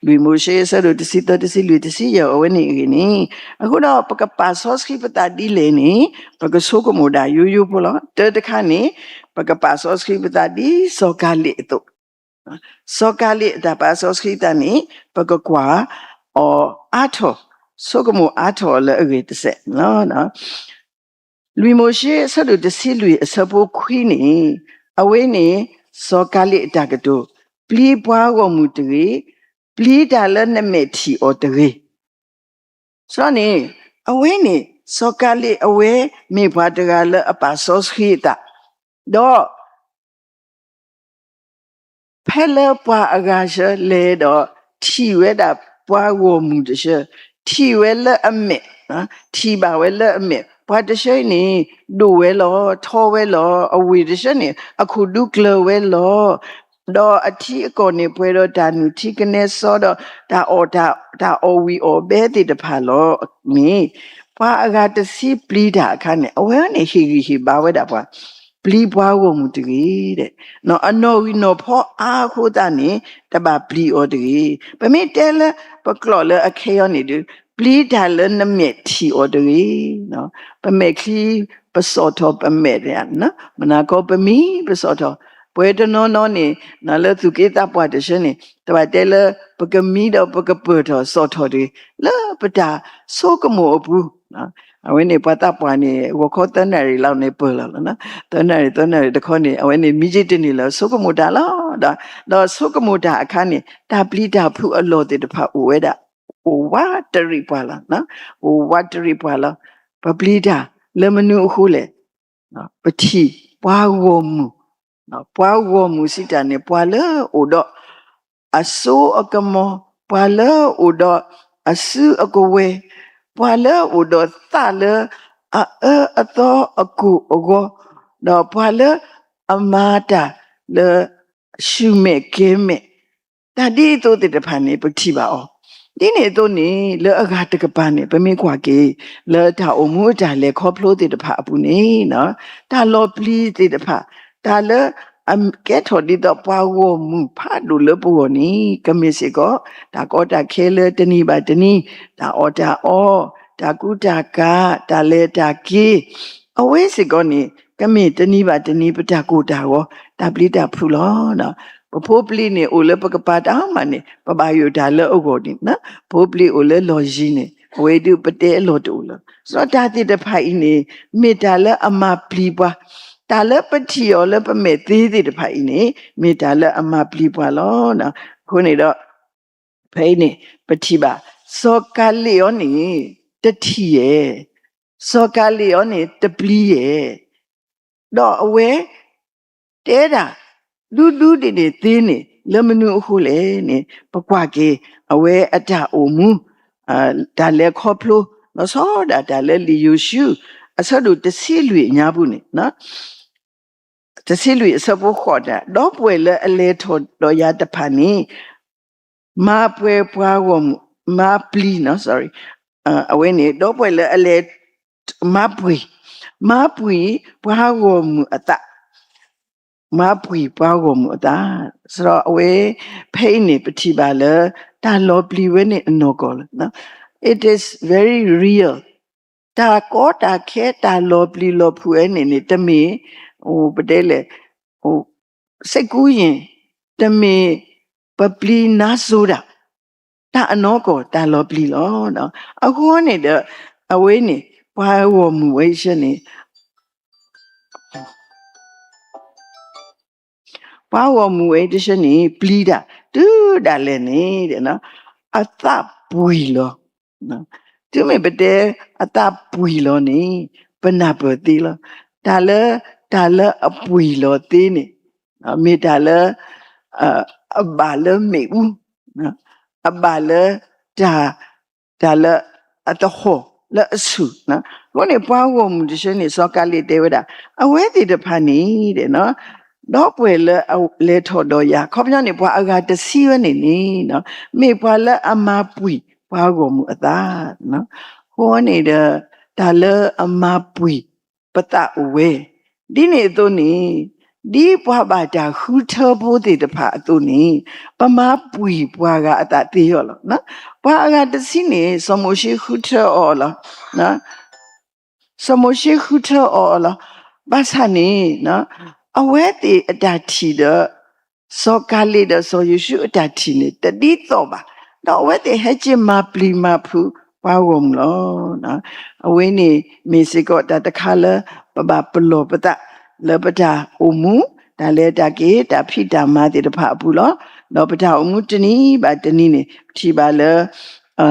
လွံၢ်မိၤၡ့အဆၢဒိၣ်တဆံသၢ တဆံလွံၢ် တဆံယဲၢ် အဝဲန့ၣ်အဂ့ၢ်န့ၣ် အဃိဒီးပကပာ်စီဆှံပသးဒ်လဲၣ်န့ၣ် ပကဆိကမိၣ်ဒၣ်ယိယိဖိလီၤ. တၢတခါန့ၣ် ပကပာ်စီဆှံပသးဒ်စီၤကၤလံးအသိး စီၤကၤလံးအတၢ်ပာ်စီဆှံသးန့ၣ် ပကကွၢ်အီၤအါထီၣ် ဆိကမိၣ်အါထီၣ်အီၤလၢအဂ့ၢ်တစဲး လွံၢ်မိၤၡ့အဆၢဒိၣ်တဆံလွံၢ်အဆၢဖိခွံန့ၣ် အဝဲန့ၣ် စီၤကၤလံးအတၢ်ကတိၤ ပျံၤပှၤဂီၢ်မုၢ်တဂ့ၤ, ပျံၤတၢ်လၢနမဲာ်ထံၣ်အီၤတဂ့ၤ. စ့ၢ်ကီးန့ၣ် အဝဲန့ၣ် စီၤကၤလံးအဝဲမ့ၢ်ပှၤတဂၤလၢအပာ်စီဆှံအသး ဒီး ဖဲလၢပှၤအဂၤဆၢလဲၤဒီး ထံၣ်ဝဲဒၣ်ပှၤဂီၢ်မုၢ်တဆၢ, ထံၣ်ဝဲလၢအမဲာ်, ထံၣ်ဘၣ်ဝဲလၢအမဲာ်, ပှၤတဆၢအံၤန့ၣ် ဒိၣ်ဝဲလီၤ, ထီဝဲလီၤ, အဝ့ၢ်တဆၢန့ၣ် အခိၣ်ဒူကျၢၤဝဲလီၤ. ဒီးအထံအကီၢ်န့ၣ် ပှဲၤဒီးတၢ်နုၢ်ထံကနဲစီဒီး တၢ်အီၣ်တၢ်, တၢ်အီၣ်ဝံၣ်အီၣ်ဘဲသ့ၣ်တဖၣ်လီၤန့ၣ်, ပှၤအဂၤတဆံပျံၤတၢ်အခါန့ၣ် အဝဲန့ၣ်ဟ့ၣ်ဂံၢ်ဟ့ၣ်ဘါဝဲဒၣ်ပှၤ, ပျံၤပှၤဂီၢ်မုၢ်တဂ့ၤ, အနီၣ်ဂံၢ်နီၣ်ဖီအါအဃိသတးန့ၣ် တဘၣ်ပျံၤအီၤတဂ့ၤ. ပမ့ၢ်တဲလၢပကျိာ်လၢအခဲအံၤန့ၣ်ဒီး ပျံၤတၢ်လၢနမဲာ်ထံၣ်အီၤတဂ့ၤ. ပမဲာ်ချံ ပစိာ်ထီၣ်ပမဲာ်, မနၤကီပမံပစိာ်ထီၣ်, ပှၤတနီၤနီၤန့ၣ် လၢသူၣ်က့သးပှၢ်တဆၢန့ၣ် တဘၣ်တဲလၢပကမံဒီးပကပၢၢ်ထီၣ်စိာ်ထီၣ်တဂ့ၤ, လၢပတၢ်ဆိကမိၣ်အပူၤ အဝဲန့ၣ်ပှၤသးပှၢ်န့ၣ် ဂီၤခီသၢနၣ်ရံၣ်လီၤန့ၣ်ပၢၢ်လီၤ, သၢနၣ်ရံၣ် သၢနၣ်ရံၣ်တခီန့ၣ် အဝဲန့ၣ်မံက့တန့ၢ်လၢၤ ဆိကမိၣ်တၢ်လီၤ. ဒီးဆိကမိၣ်တၢ်အခါန့ၣ် တၢ်ပျံၤတၢ်ဖုးအလီၢ်သ့ၣ်တဖၣ်အိၣ်ဝဲဒၣ်, အိၣ်ဝးတရံးပှၤလီၤ, အိၣ်ဝးတရံးပှၤလီၤ. ပပျံၤတၢ်လၢမနုၤအဃိလဲၣ်, ပထံၣ်ပှၤဂီၢ်မုၢ်, ပှၤဂီၢ်မုၢ်စံးတၢ်န့ၣ် ပှၤလၢအိၣ်ဒီး အစိအကမီၤ, ပှၤလၢအိၣ်ဒီးအစုအကဝဲၤ, ပှၤလၢအိၣ်ဒီးသးလၢအအၢအသီအကိၢ်အဂီၤ, ဒီးပှၤလၢအမၤတၢ်လၢ ဆူၣ်မဲာ်ကဲၤမဲာ်, တၢ်ဒ်သိးသ့ၣ်တဖၣ်န့ၣ် ပထံၣ်ဘၣ်အီၤ. ဒ်န့ၣ်အသိးန့ၣ် လၢအဂၤတကပၤန့ၣ် ပမ့ၢ်ကွၢ်က့ၤ လၢတၢ်အိၣ်မူအတၢ်လဲၤခီဖျိသ့ၣ်တဖၣ်အပူၤန့ၣ် တၢ်လီၤပျံၤသ့ၣ်တဖၣ်, တၢ်လၢအကဲထီၣ်ဒ်သိးပှၤဂီၢ်မုၢ်ဖးဒိၣ်လၢပဂီၢ်န့ၣ် ကမ့ၢ်စ့ၢ်ကီး တၢ်ကီတၢ်ခဲလၢတနံၤဘၣ်တနံၤ, တၢ်အီၣ်တၢ်အီ, တၢ်ကူတၢ်ကၤ, တၢ်လဲၤတၢ်က့ၤ, အဝဲစ့ၢ်ကီးန့ၣ် ကမ့ၢ်တနံၤဘၣ်တနံၤ ပတၢ်ကိၢ်တၢ်ဂီၤ တၢ်ပျံၤတၢ်ဖုးလီၤ. ပဖိပလံၤန့ၣ် အိၣ်လၢပကပၤတၢ်မးန့ၣ် ပဘၣ်ယိၣ်တၢ်လၢအဂီၢ်န့ၣ်, ဖိပလံၤအိၣ်လၢလီၢ်ယံၤန့ၣ် အဝဲဒုးပတဲအလီၢ်တအိၣ်လၢၤ. စီၤတၢ်သ့ၣ်တဖၣ်အံၤန့ၣ် မ့ၢ်တၢ်လၢအမၤပျံၤပှၤ, တၢ်လၢပထံၣ်အီၤလၢပမဲာ်သ့သ့ၣ်တဖၣ်အံၤန့ၣ် မ့ၢ်တၢ်လၢအမၤပျံၤပှၤလီၤ. အဃိန့ၣ်ဒီး ဖဲအံၤန့ၣ် ပထံၣ်ဘၣ် စီၤကၤလ့းအံၤန့ၣ် တထံၣ်ယဲၢ်, စီၤကၤလ့းအံၤန့ၣ် တပျံၤယဲၢ်, ဒီးအဝဲ တဲဒၣ် ဒူဒူဒ်န့ၣ်သ့န့ၣ် လၢမနုၤအဃိလဲၣ်န့ၣ် ပကွၢ်က့ၤ အဝဲအတၢ်အိၣ်မူ တၢ်လဲၤခီဖျိ လီၤဆီဒၣ်တၢ်လၢလံာ်ယိၤၡူ အဆၢဒိၣ်တဆံလွံၢ်အညါပူၤန့ၣ် တဆံလွံၢ်အဆၢဖိဃိးတၢ်, ဒီပုၢ်ဝဲၢ်လၢအလဲၤထီၣ်ဒီးယၤတဖၣ်န့ၣ် မၤပှဲၤပှၤဂီၢ်မုၢ်, မၤပျံၤ, အဝဲန့ၣ် ဒီပုၢ်ဝဲၢ်လၢအလဲၤ မၤပှံၤ, မၤပှံၤပှၤဂီၢ်မုၢ်အသး, မၤပှံၤပှၤဂီၢ်မုၢ်အသး, စဒီးအဝဲ ဖဲအံၤန့ၣ် ပထံၣ်ဘၣ်လၢ တၢ်လီၤပျံၤဝဲန့ၣ်အနီၢ်ကီၢ်လီၤ. It is very real. တၢ်ကီတၢ်ခဲ တၢ်လီၤပျံၤလီၤဖုးဝဲန့ၣ်န့ၣ် တမ့ၢ် ပတဲလဲၣ် စိတ်ကူးယဉ်, တမ့ၢ်ပပျံၤနါစိၤဒၣ်, တၢ်အနီၢ်ကီၢ်တၢ်လီၤပျံၤလီၤ. အဃိန့ၣ်ဒီး အဝဲန့ၣ် ပှၤဂီၢ်မုၢ်ဝဲဆၢန့ၣ် ပှၤဂီၢ်မုၢ်ဝဲတဆၢန့ၣ် ပျံၤတၢ် တုၤဒၣ်လဲာ်န့ၣ် အသးပှံၤလီၤ. တုၤမ့ၢ်ပတဲအသးပှံၤလီၤန့ၣ် ပနၢ်ပၢၢ်သ့လီၤ. တၢ်လၢ တၢ်လၢအပှံၤလီၤသ့န့ၣ် မ့ၢ်တၢ်လၢ အဘၣ်လၢမ့ၣ်အူ, အဘၣ်လၢ တၢ် တၢ်လၢအသဟီၣ်လၢအဆူၣ်, အဃိန့ၣ် ပှၤဂီၢ်မုၢ်တဆၢန့ၣ် စီၤကၤလ့းတဲဝဲဒၣ် အဝဲသ့ၣ်တဖၣ်န့ၣ် ဒီပုၢ်ဝဲၢ်လၢအလဲၤထီၣ်ဒီးယၤ ခီပညီန့ၣ် ပှၤအဂၤတဆံဝဲန့ၣ်န့ၣ် မ့ၢ်ပှၤလၢအမၤပှံၤပှၤဂီၢ်မုၢ်အသး, အဃိန့ၣ်ဒီး တၢ်လၢအမၤပှံၤပသးအိၣ်ဝဲ, ဒ်န့ၣ်အသိးန့ၣ် ဒ်ပှၤဘၣ်တၢ်ဃုထၢဖိသ့ၣ်တဖၣ်အသိးန့ၣ် ပမၤပှံၤပှၤဂၤအသးသ့အီၤလီၤ. ပှၤအဂၤတဆံန့ၣ် စီၤမိၤၡ့ဃုထၢအီၤလီၤ. စီၤမိၤၡ့ဃုထၢအီၤလီၤ. ဘၣ်ဆၣ်န့ၣ် အဝဲသ့ၣ်အတၢ်ထံၣ်ဒီး စီၤကၤလ့းဒီးစီၤယိၤၡူအတၢ်ထံၣ်န့ၣ် တဒ်သိးဘၣ်. ဒီးအဝဲသ့ၣ်ဟဲက့ၤမၤပျံၤမၤဖုးပှၤဂီၢ်မုၢ်လီၤ. အဝဲန့ၣ်မ့ၢ်စ့ၢ်ကီးတၢ်တခါလၢ ပဘၣ်ပလီၢ်ပသး လၢပတၢ်အိၣ်မူ တၢ်လဲၤတၢ်က့ၤ တၢ်ဖံးတၢ်မၤသ့ၣ်တဖၣ်အပူၤလီၤ. ဒီးပတၢ်အိၣ်မူတနံၤဘၣ်တနံၤန့ၣ် ပထံၣ်ဘၣ်လၢ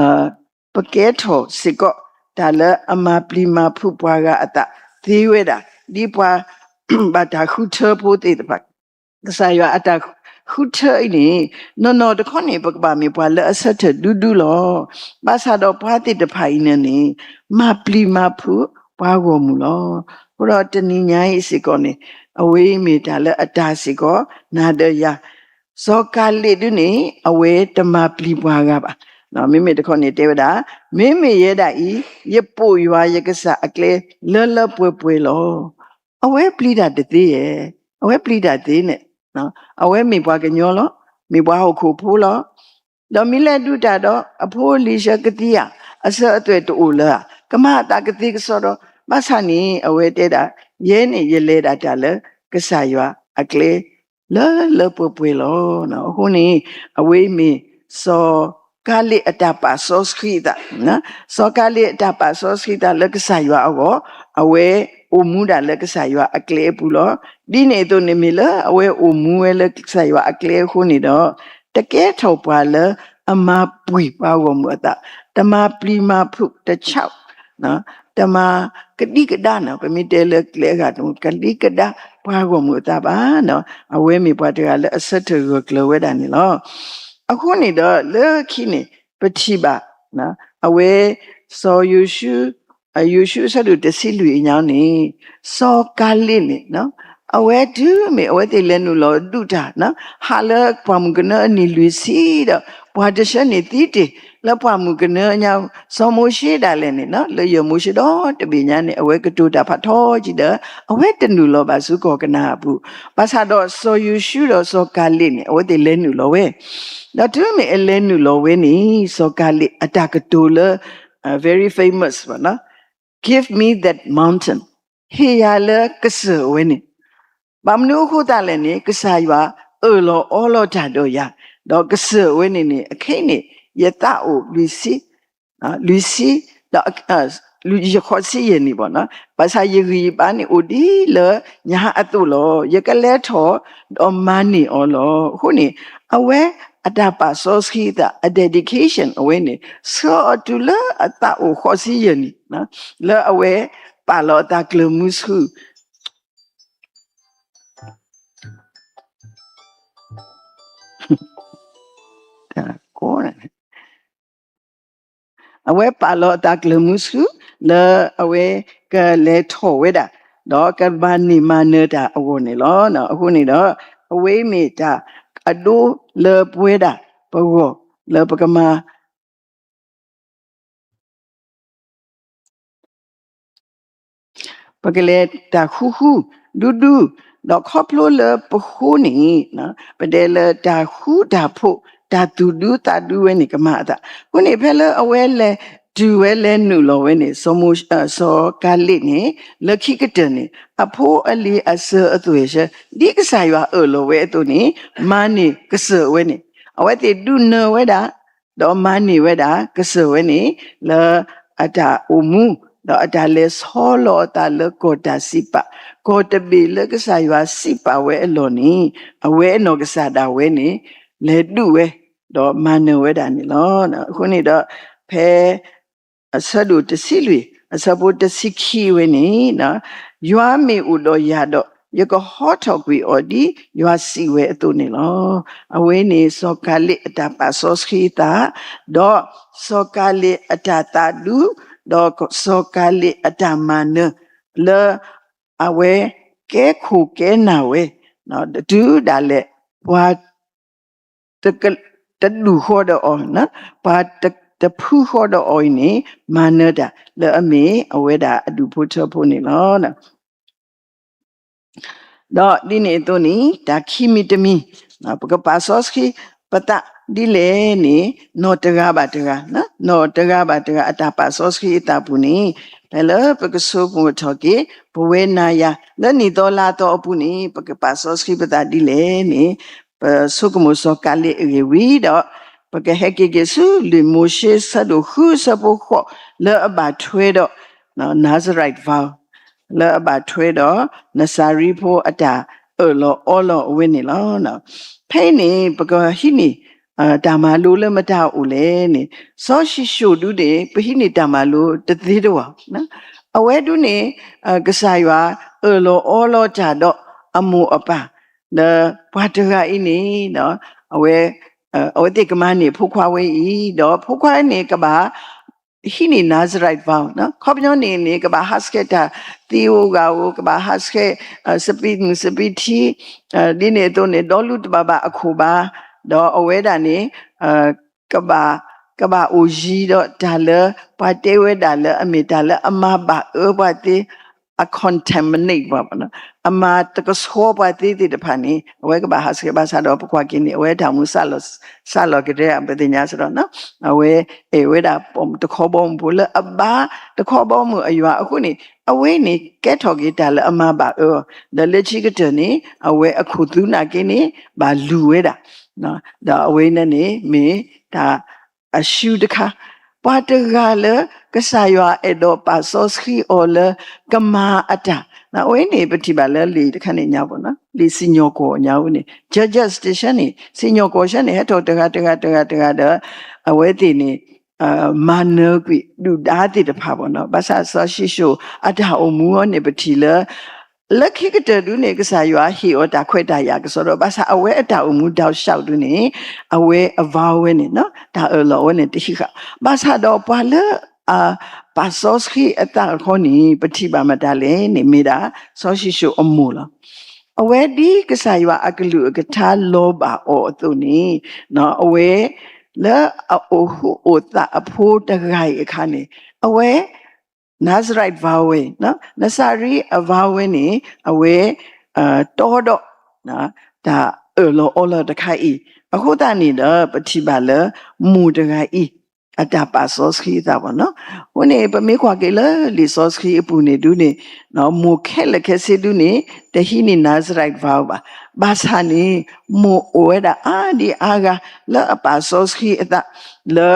ပကဲထီၣ်စ့ၢ်ကီး တၢ်လၢအမၤပျံၤမၤဖုးပှၤဂၤအသးသ့ဝဲဒၣ် ဒ်ပှၤ ဘၣ်တၢ်ဃုထၢဖိသ့ၣ်တဖၣ်, ကစၢ်ယွၤအတၢ်ဃုထၢအံၤန့ၣ် နီၢ်နီၢ်တခီန့ၣ် ပကဘၣ်မ့ၢ်ပှၤလၢအဆၢထၢၣ်ဒူဒူလီၤ. ဘၣ်ဆၣ်ဒီးပှၤသ့ၣ်တဖၣ်အံၤန့ၣ်န့ၣ် မၤပျံၤမၤဖုးပှၤဂီၢ်မုၢ်လီၤ. အဃိဒီးတနံၤညါအံၤစ့ၢ်ကီးန့ၣ် အဝဲအံၤမ့ၢ်တၢ်လၢအတၢ်စ့ၢ်ကီး နၤဒီးယၤ စီၤကၤလ့းဒုန့ၣ် အဝဲတမၤပျံၤပှၤဂၤဘၣ်. မ့မ့ၢ်တခီန့ၣ်တဲဝဲဒၣ်, မ့မ့ၢ်ယဲဒၣ်အံၤ ယပိာ်ယွၤယကစၢ်အကျဲလၢလၢပှဲၤပှဲၤလီၤ. အဝဲပျံၤတၢ်တသ့ဧါ, အဝဲပျံၤတၢ်သ့န့ၣ်, အဝဲမ့ၢ်ပှၤကညီလီၤ, မ့ၢ်ပှၤဟီၣ်ခိၣ်ဖိလီၤ. ဒီးမ့ၢ်လဲၤဒုးတၢ်ဒီး အဖိအလံၤဆှၢကသံဧါ, အဆၢအသွဲၣ်တအိၣ်လၢၤဧါ, ကမၤအသးကသ့ကစီဒီ, ဘၣ်ဆၣ်န့ၣ် အဝဲတဲဒၣ် ယဲန့ၣ်ယလဲၤဒၣ်တၢ်လၢကစၢ်ယွၤအကျဲ လၢလၢပှဲၤပှဲၤလီၤ. အဃိန့ၣ် အဝဲအံၤမ့ၢ် စီၤကၤလ့းအတၢ်ပာ်စီဆှံအသး, စီၤကၤလ့းအတၢ်ပာ်စီဆှံအသးလၢကစၢ်ယွၤအဂီၢ်, အဝဲအိၣ်မူဒၣ်လၢကစၢ်ယွၤအကျဲအပူၤလီၤ. ဒ်န့ၣ်အသိးန့ၣ်မ့ၢ်လၢအဝဲအိၣ်မူဝဲလၢကစၢ်ယွၤအကျဲအဃိန့ၣ်ဒီး တကဲထီၣ်ပှၤလၢအမၤပှံၤပှၤဂီၢ်မုၢ်အသး, တမၤပျံၤမၤဖုးတဆၣ် တမၤကဒံကဒါန့ၣ်, ပမ့ၢ်တဲလၢကျဲအဂၤ ကဒံကဒါပှၤဂီၢ်မုၢ်အသးဘၣ်. အဝဲမ့ၢ်ပှၤတဂၤလၢအဆၢထၢၣ်ဂၢၢ်ကျၢၤဝဲဒၣ်န့ၣ်လီၤ. အဃိန့ၣ်ဒီးလၢခံန့ၣ် ပထံၣ်ဘၣ် အဝဲ စီၤယိၤၡူ ယိၤၡူအဆၢဒိၣ်တဆံလွံၢ်အညါန့ၣ် စီၤကၤလ့းန့ၣ် အဝဲတုၤမ့ၢ်အဝဲသ့ၣ်လဲၤနုာ်လီၤဒုးတၢ် ဟးလၢပှၢ်မုၢ်ကနၢအနံၤလွံၢ်ဆံဒီး ပှၤတဆၢန့ၣ်သံတ့ၢ် လၢပှၢ်မုၢ်ကနၢအညါ, စီၤမိၤၡ့ဒၣ်လဲာ်န့ၣ် လၢယဲၢ်မိၤၡ့ဒီတဘ့ၣ်ညါန့ၣ် အဝဲကတိၤတၢ်ဖးထီကံဒီး အဝဲတနုာ်လီၤဘၣ်ဆူကီၢ်ကနၤအပူၤ, ဘၣ်ဆၣ်ဒီးစီၤယိၤၡူဒီးစီၤကၤလ့းန့ၣ် အဝဲသ့ၣ်လဲၤနုာ်လီၤဝဲ, ဒီးတုၤမ့ၢ်အလဲၤနုာ်လီၤဝဲန့ၣ် စီၤကၤလ့းအတၢ်ကတိၤလၢ very famous ဘၣ်နီၤ, Give me that mountain, ဟ့ၣ်ယၤလၢကစၢၢ်ဝဲန့ၣ်, ဘၣ်မနုၤအဃိသတးလဲၣ်န့ၣ် ကစၢ်ယွၤအၢၣ်လီၤအီလီၤတၢ်ဒီးယၤ, ဒီးကစၢၢ်ဝဲန့ၣ်န့ၣ် အခဲအံၤန့ၣ် ယသးအိၣ်လွံၢ်ဆံ, လွံၢ်ဆံ, ဒီးယဃိးဆံယဲၢ်နံၣ်ဘၣ်နီၤ, ဘၣ်ဆၣ်ယဂံၢ်ယဘါန့ၣ် အိၣ်ဒ်လၢညါအသိးလီၤ. ယကလဲၤထီၣ်ဒီးမၤန့ၢ်အီၤလီၤ. အဃိန့ၣ် အဝဲအတၢ်ပာ်စီဆှံအသး အ dedication အဝဲန့ၣ် ဆှၢအီၤတုၤလၢအသးအိၣ်ဃိးဆံယဲၢ်နံၣ် လၢအဝဲပာ်လီၤအသးကျၢၤမုဆူ အဝဲပာ်လီၤအသးကျၢၤမုဆူ လၢအဝဲကလဲၤထီၣ်ဝဲဒၣ် ဒီးကမၤန့ၢ်မၤနၢၤတၢ်အဂီၢ်န့ၣ်လီၤ. အဃိန့ၣ်ဒီး အဝဲမ့ၢ်တၢ်အဒိလၢပဝဲဒၣ်ပဂီၢ် လၢပကမၤ ပကလဲၤတၢ်ဃူဃူဒူဒူ, ဒီးခီဖျိလၢပဃိန့ၣ် ပတဲလၢတၢ်ဃူတၢ်ဖိး တၢ်သူၣ်ဒူသးဒူဝဲန့ၣ် ကမၤအသး. အဃိန့ၣ် ဖဲလၢအဝဲလဲၤတုၤဝဲလဲၤနုာ်လီၤဝဲန့ၣ် စီၤမိၤၡ့ စီၤကၤလ့းန့ၣ် လၢခံကတၢၢ်န့ၣ် အဖိအလံၤအစၢၤအသွဲၣ်ဆၢ ဒ်ကစၢ်ယွၤအၢၣ်လီၤဝဲအသိးန့ၣ် မၤန့ၢ်ကစၢၢ်ဝဲန့ၣ် အဝဲသ့ၣ်ဒုးနၢၤဝဲဒၣ် ဒီးမၤန့ၢ်ဝဲဒၣ်ကစၢၢ်ဝဲန့ၣ် လၢအတၢ်အိၣ်မူ ဒီးအတၢ်လဲၤဆီလီၤအသးလၢကီၢ်တၢ်စံးပာ်, ကီၢ်တဘ့ၣ်လၢကစၢ်ယွၤစံးပာ်ဝဲအလီၢ်န့ၣ် အဝဲအနီၢ်ကစၢ်ဒၣ်ဝဲန့ၣ် လဲၤဒုးဝဲ ဒီးမၤနၢၤဝဲဒၣ်န့ၣ်လီၤ. အဃိန့ၣ်ဒီး ဖဲ အဆၢဒိၣ်တဆံလွံၢ် အဆၢဖိတဆံခံဝဲန့ၣ် ယွၤမ့ၢ်အိၣ်ဒီးယၤဒီး ယကဟီထီၣ်ကွံာ်အီၤဒ်ယွၤစံးဝဲအသိးန့ၣ်လီၤ. အဝဲန့ၣ်စီၤကၤလ့းအတၢ်ပာ်စီဆှံအသး, ဒီးစီၤကၤလ့းအတၢ်သးဒူ, ဒီးစီၤကၤလ့းအတၢ်မၤနၢၤ လၢအဝဲကဲခိၣ်ကဲနၢ်ဝဲ တုၤဒၣ်လဲာ် ပှၤ တဒူၣ်ဃီဒီးအီၤ, ပှၤတဖုဃီဒီးအီၤအံၤန့ၣ် မၤနၢၤတၢ်လၢအမ့ၢ်အဝဲဒၣ်အဒူၣ်ဖိထၢဖိန့ၣ်လီၤ. ဒီးဒ်န့ၣ်အသိးန့ၣ် တၢ်ခံမံၤတမံၤ ပကပာ်စီဆှံပသးဒ်လဲၣ်န့ၣ် နီၢ်တဂၤဘၣ်တဂၤ, နီၢ်တဂၤဘၣ်တဂၤအတၢ်ပာ်စီဆှံအသးပူၤန့ၣ် ဖဲလၢပကဆိကမိၣ်ထီၣ်က့ၤ ပဝဲနၤယၤ လၢနံၣ်သီလါသီအပူၤန့ၣ် ပကပာ်စီဆှံပသးဒ်လဲၣ်န့ၣ် ပဆိကမိၣ်စီၤကၤလ့းအဂ့ၢ်ဝံၤဒီး ပကဟဲက့ၤက့ၤဆူလံာ်မိၤၡ့ဆၢဒိၣ်ဃုဆၢဖိဃိး လၢအဘၣ်ထွဲဒီး Nazarite vow လၢအဘၣ်ထွဲဒီး နစၤရ့ဖိအတၢ်အၢၣ်လီၤအီလီၤအဝဲန့ၣ်လီၤ. ဖဲအံၤန့ၣ် ပကဟံးန့ၢ် တၢ်မၤလိလၢမတၤအအိၣ်လဲၣ်န့ၣ် စီၤၡံၣ်ၡိၣ်ဒုန့ၣ် ပဟံးန့ၢ်တၢ်မၤလိတသ့တဝဲ, အဝဲဒုန့ၣ် ကစၢ်ယွၤအၢၣ်လီၤအီလီၤတၢ်ဒီးအမိၢ်အပၢ် ဒီးပှၤတဂၤအံၤန့ၣ် အဝဲ အဝဲသ့ၣ်ကမၤန့ၢ်ဖိခွါဝဲအံၤ ဒီးဖိခွါန့ၣ်ကဘၣ် ဟံးန့ၢ် Nazarite vow ခီပညီန့ၣ်န့ၣ် ကဘၣ်ဟးဆှဲးတၢ်သံဧိၤဂၤဧိၤ ကဘၣ်ဟးဆှဲး စပံးမုၢ်စပံးထံ ဒ်န့ၣ်အသိးန့ၣ် ဒီလူတဘၣ်ဘၣ်အခိၣ်ဘၣ်, ဒီးအဝဲဒၣ်န့ၣ် ကဘၣ် ကဘၣ်အိၣ်ယံၤဒီးတၢ်လၢ ပှၤတဲဝဲဒၣ်လၢအမ့ၢ်တၢ်လၢအမၤဘၣ်အၢပှၤသ့ အ contaminate ပှၤ အမၤတကဆှီပှၤသ့သ့ၣ်တဖၣ်န့ၣ် အဝဲကဘၣ်ဟးဆှဲးဘၣ်ဆၣ်ဒီး ပကွၢ်က့ၤန့ၣ် အဝဲတၢ်အိၣ်မူ စးလီၤကတၢၢ် ပသ့ၣ်ညါစ့ၢ်ကီးနီၤ အဝဲအဲၣ်ဝဲဒၣ်တခီဘီမုၢ်ဖိလၢအဘါတခီဘီမုၢ်အယွၤအဃိန့ၣ် အဝဲန့ၣ်ကဲထီၣ်က့ၤတၢ်လၢအမၤဘၣ်အၢအီၤ ဒီးလၢခံကတၢၢ်န့ၣ် အဝဲအခိၣ်သူနာ်က့န့ၣ် ဘၣ်လူၤဝဲဒၣ် ဒီးအဝဲန့ၣ်န့ၣ်မ့ၢ်တၢ် အရှုံးတခါ ပှၤတဂၤလၢကစၢ်ယွၤအဲၣ်ဒိးပာ်စီဆှံအီၤလၢကမၤအတၢ်, အဝဲန့ၣ်ပထံၣ်ဘၣ်လၢလံာ်တခါန့ၣ်ညါဘၣ်နီၤ လံာ်စံၣ်ညီၣ်ကွီၢ်ညါဝဲန့ၣ် Judges တဆၢန့ၣ် စံၣ်ညီၣ်ကွီၢ်ဆၢန့ၣ် ဟဲထီၣ်တဂၤတဂၤတဂၤတဂၤဒီး အဝဲသ့ၣ်န့ၣ် မၤနၢၤကွံာ်ဒုၣ်ဒါသ့ၣ်တဖၣ်ဘၣ်နီၤ ဘၣ်ဆၣ်စီၤၡံၣ်ၡိၣ်အတၢ်အိၣ်မူအီၤန့ၣ် ပထံၣ်လၢ လၢခံကတၢၢ်ဒုန့ၣ် ကစၢ်ယွၤဟ့ၣ်အီၤတၢ်ခွဲးတၢ်ယာ်ကစီဒီး ဘၣ်ဆၣ်အဝဲအတၢ်အိၣ်မူ thou shalt ဒုန့ၣ် အဝဲအ vow ဝဲန့ၣ် တၢ်အၢၣ်လီၤဝဲန့ၣ် တဟံးဃာ် ဘၣ်ဆၣ်ဒီးပှၤလၢ ပာ်စီဆှံအသးတခီန့ၣ် ပထံၣ်ဘၣ်မတၤလဲၣ်န့ၣ် မ့ၢ်ဒၣ်စီၤၡံၣ်ၡိၣ်အမိၢ်လီၤ. အဝဲဒ်ကစၢ်ယွၤအကလုၢ်အကထါလီၤဘၣ်အီၤအသိးန့ၣ် အဝဲ လၢအအိၣ်ဃူအိၣ်သးအဖိတဂၤအံၤအခါန့ၣ်, အဝဲ Nazarite vow ဝဲ, နစၤရ့းအ vow ဝဲန့ၣ် အဝဲ တီဒီး တၢ်အၢၣ်လီၤအီလီၤတခါအံၤ, အဃိသတးန့ၣ်ဒီး ပထံၣ်ဘၣ်လၢ မိၢ်တဂၤအံၤ အတၢ်ပာ်စီဆှံအသးဘၣ်နီၤ. အဃိန့ၣ် ပမ့ၢ်ကွၢ်က့ၤလၢလံာ်စီဆှံအပူၤန့ၣ်ဒုန့ၣ်, မိၢ်ခဲလၢာ်ခဲဆ့ဒုန့ၣ် တဟံးန့ၢ် Nazarite vow ဘၣ်. ဘၣ်ဆၣ်န့ၣ် မိၢ်အိၣ်ဝဲဒၣ်အါဒံအါဂၤ လၢအပာ်စီဆှံအသး လၢ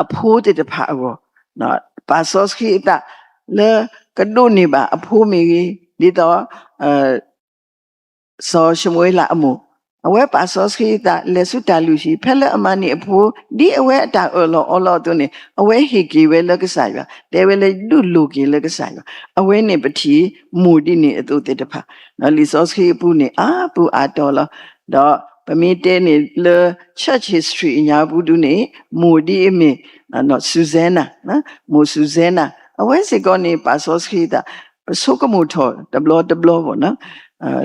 အဖိသ့ၣ်တဖၣ်အဂီၢ်, ပာ်စီဆှံအသး လၢကဒိးန့ၢ်ဘၣ်အဖိမ့ၢ်ဂ့ၤ, ဒ်သိး စီၤၡမူၤအ့လးအမိၢ်, အဝဲပာ်စီဆှံအသး လဲၤဆူတၢ်လုၢ်ဟံၣ် ဖဲလၢအမၤန့ၢ်အဖိ ဒ်အဝဲအတၢ်အၢၣ်လီၤအီလီၤအသိးန့ၣ် အဝဲဟ့ၣ်က့ၤဝဲလၢကစၢ်ယွၤ, တဲဝဲလၢဒုးလိၣ်က့ၤလၢကစၢ်ယွၤ, အဝဲန့ၣ်ပထံၣ်မိၢ်ဒ်န့ၣ်အသိးသ့ၣ်တဖၣ်, လံာ်စီဆှံအပူၤန့ၣ် အါပူၤအါတီၤလီၤ. ဒီးပမ့ၢ်တဲန့ၣ်လၢ church history အညါပူၤဒုန့ၣ် မိၢ်ဒ်အမ့ၢ် Susanna, မိၢ် Susanna အဝဲစ့ၢ်ကီးန့ၣ် ပာ်စီဆှံအသး ပဆိကမိၣ်ထီၣ်တဘျီတဘျီဘၣ်နီၤ,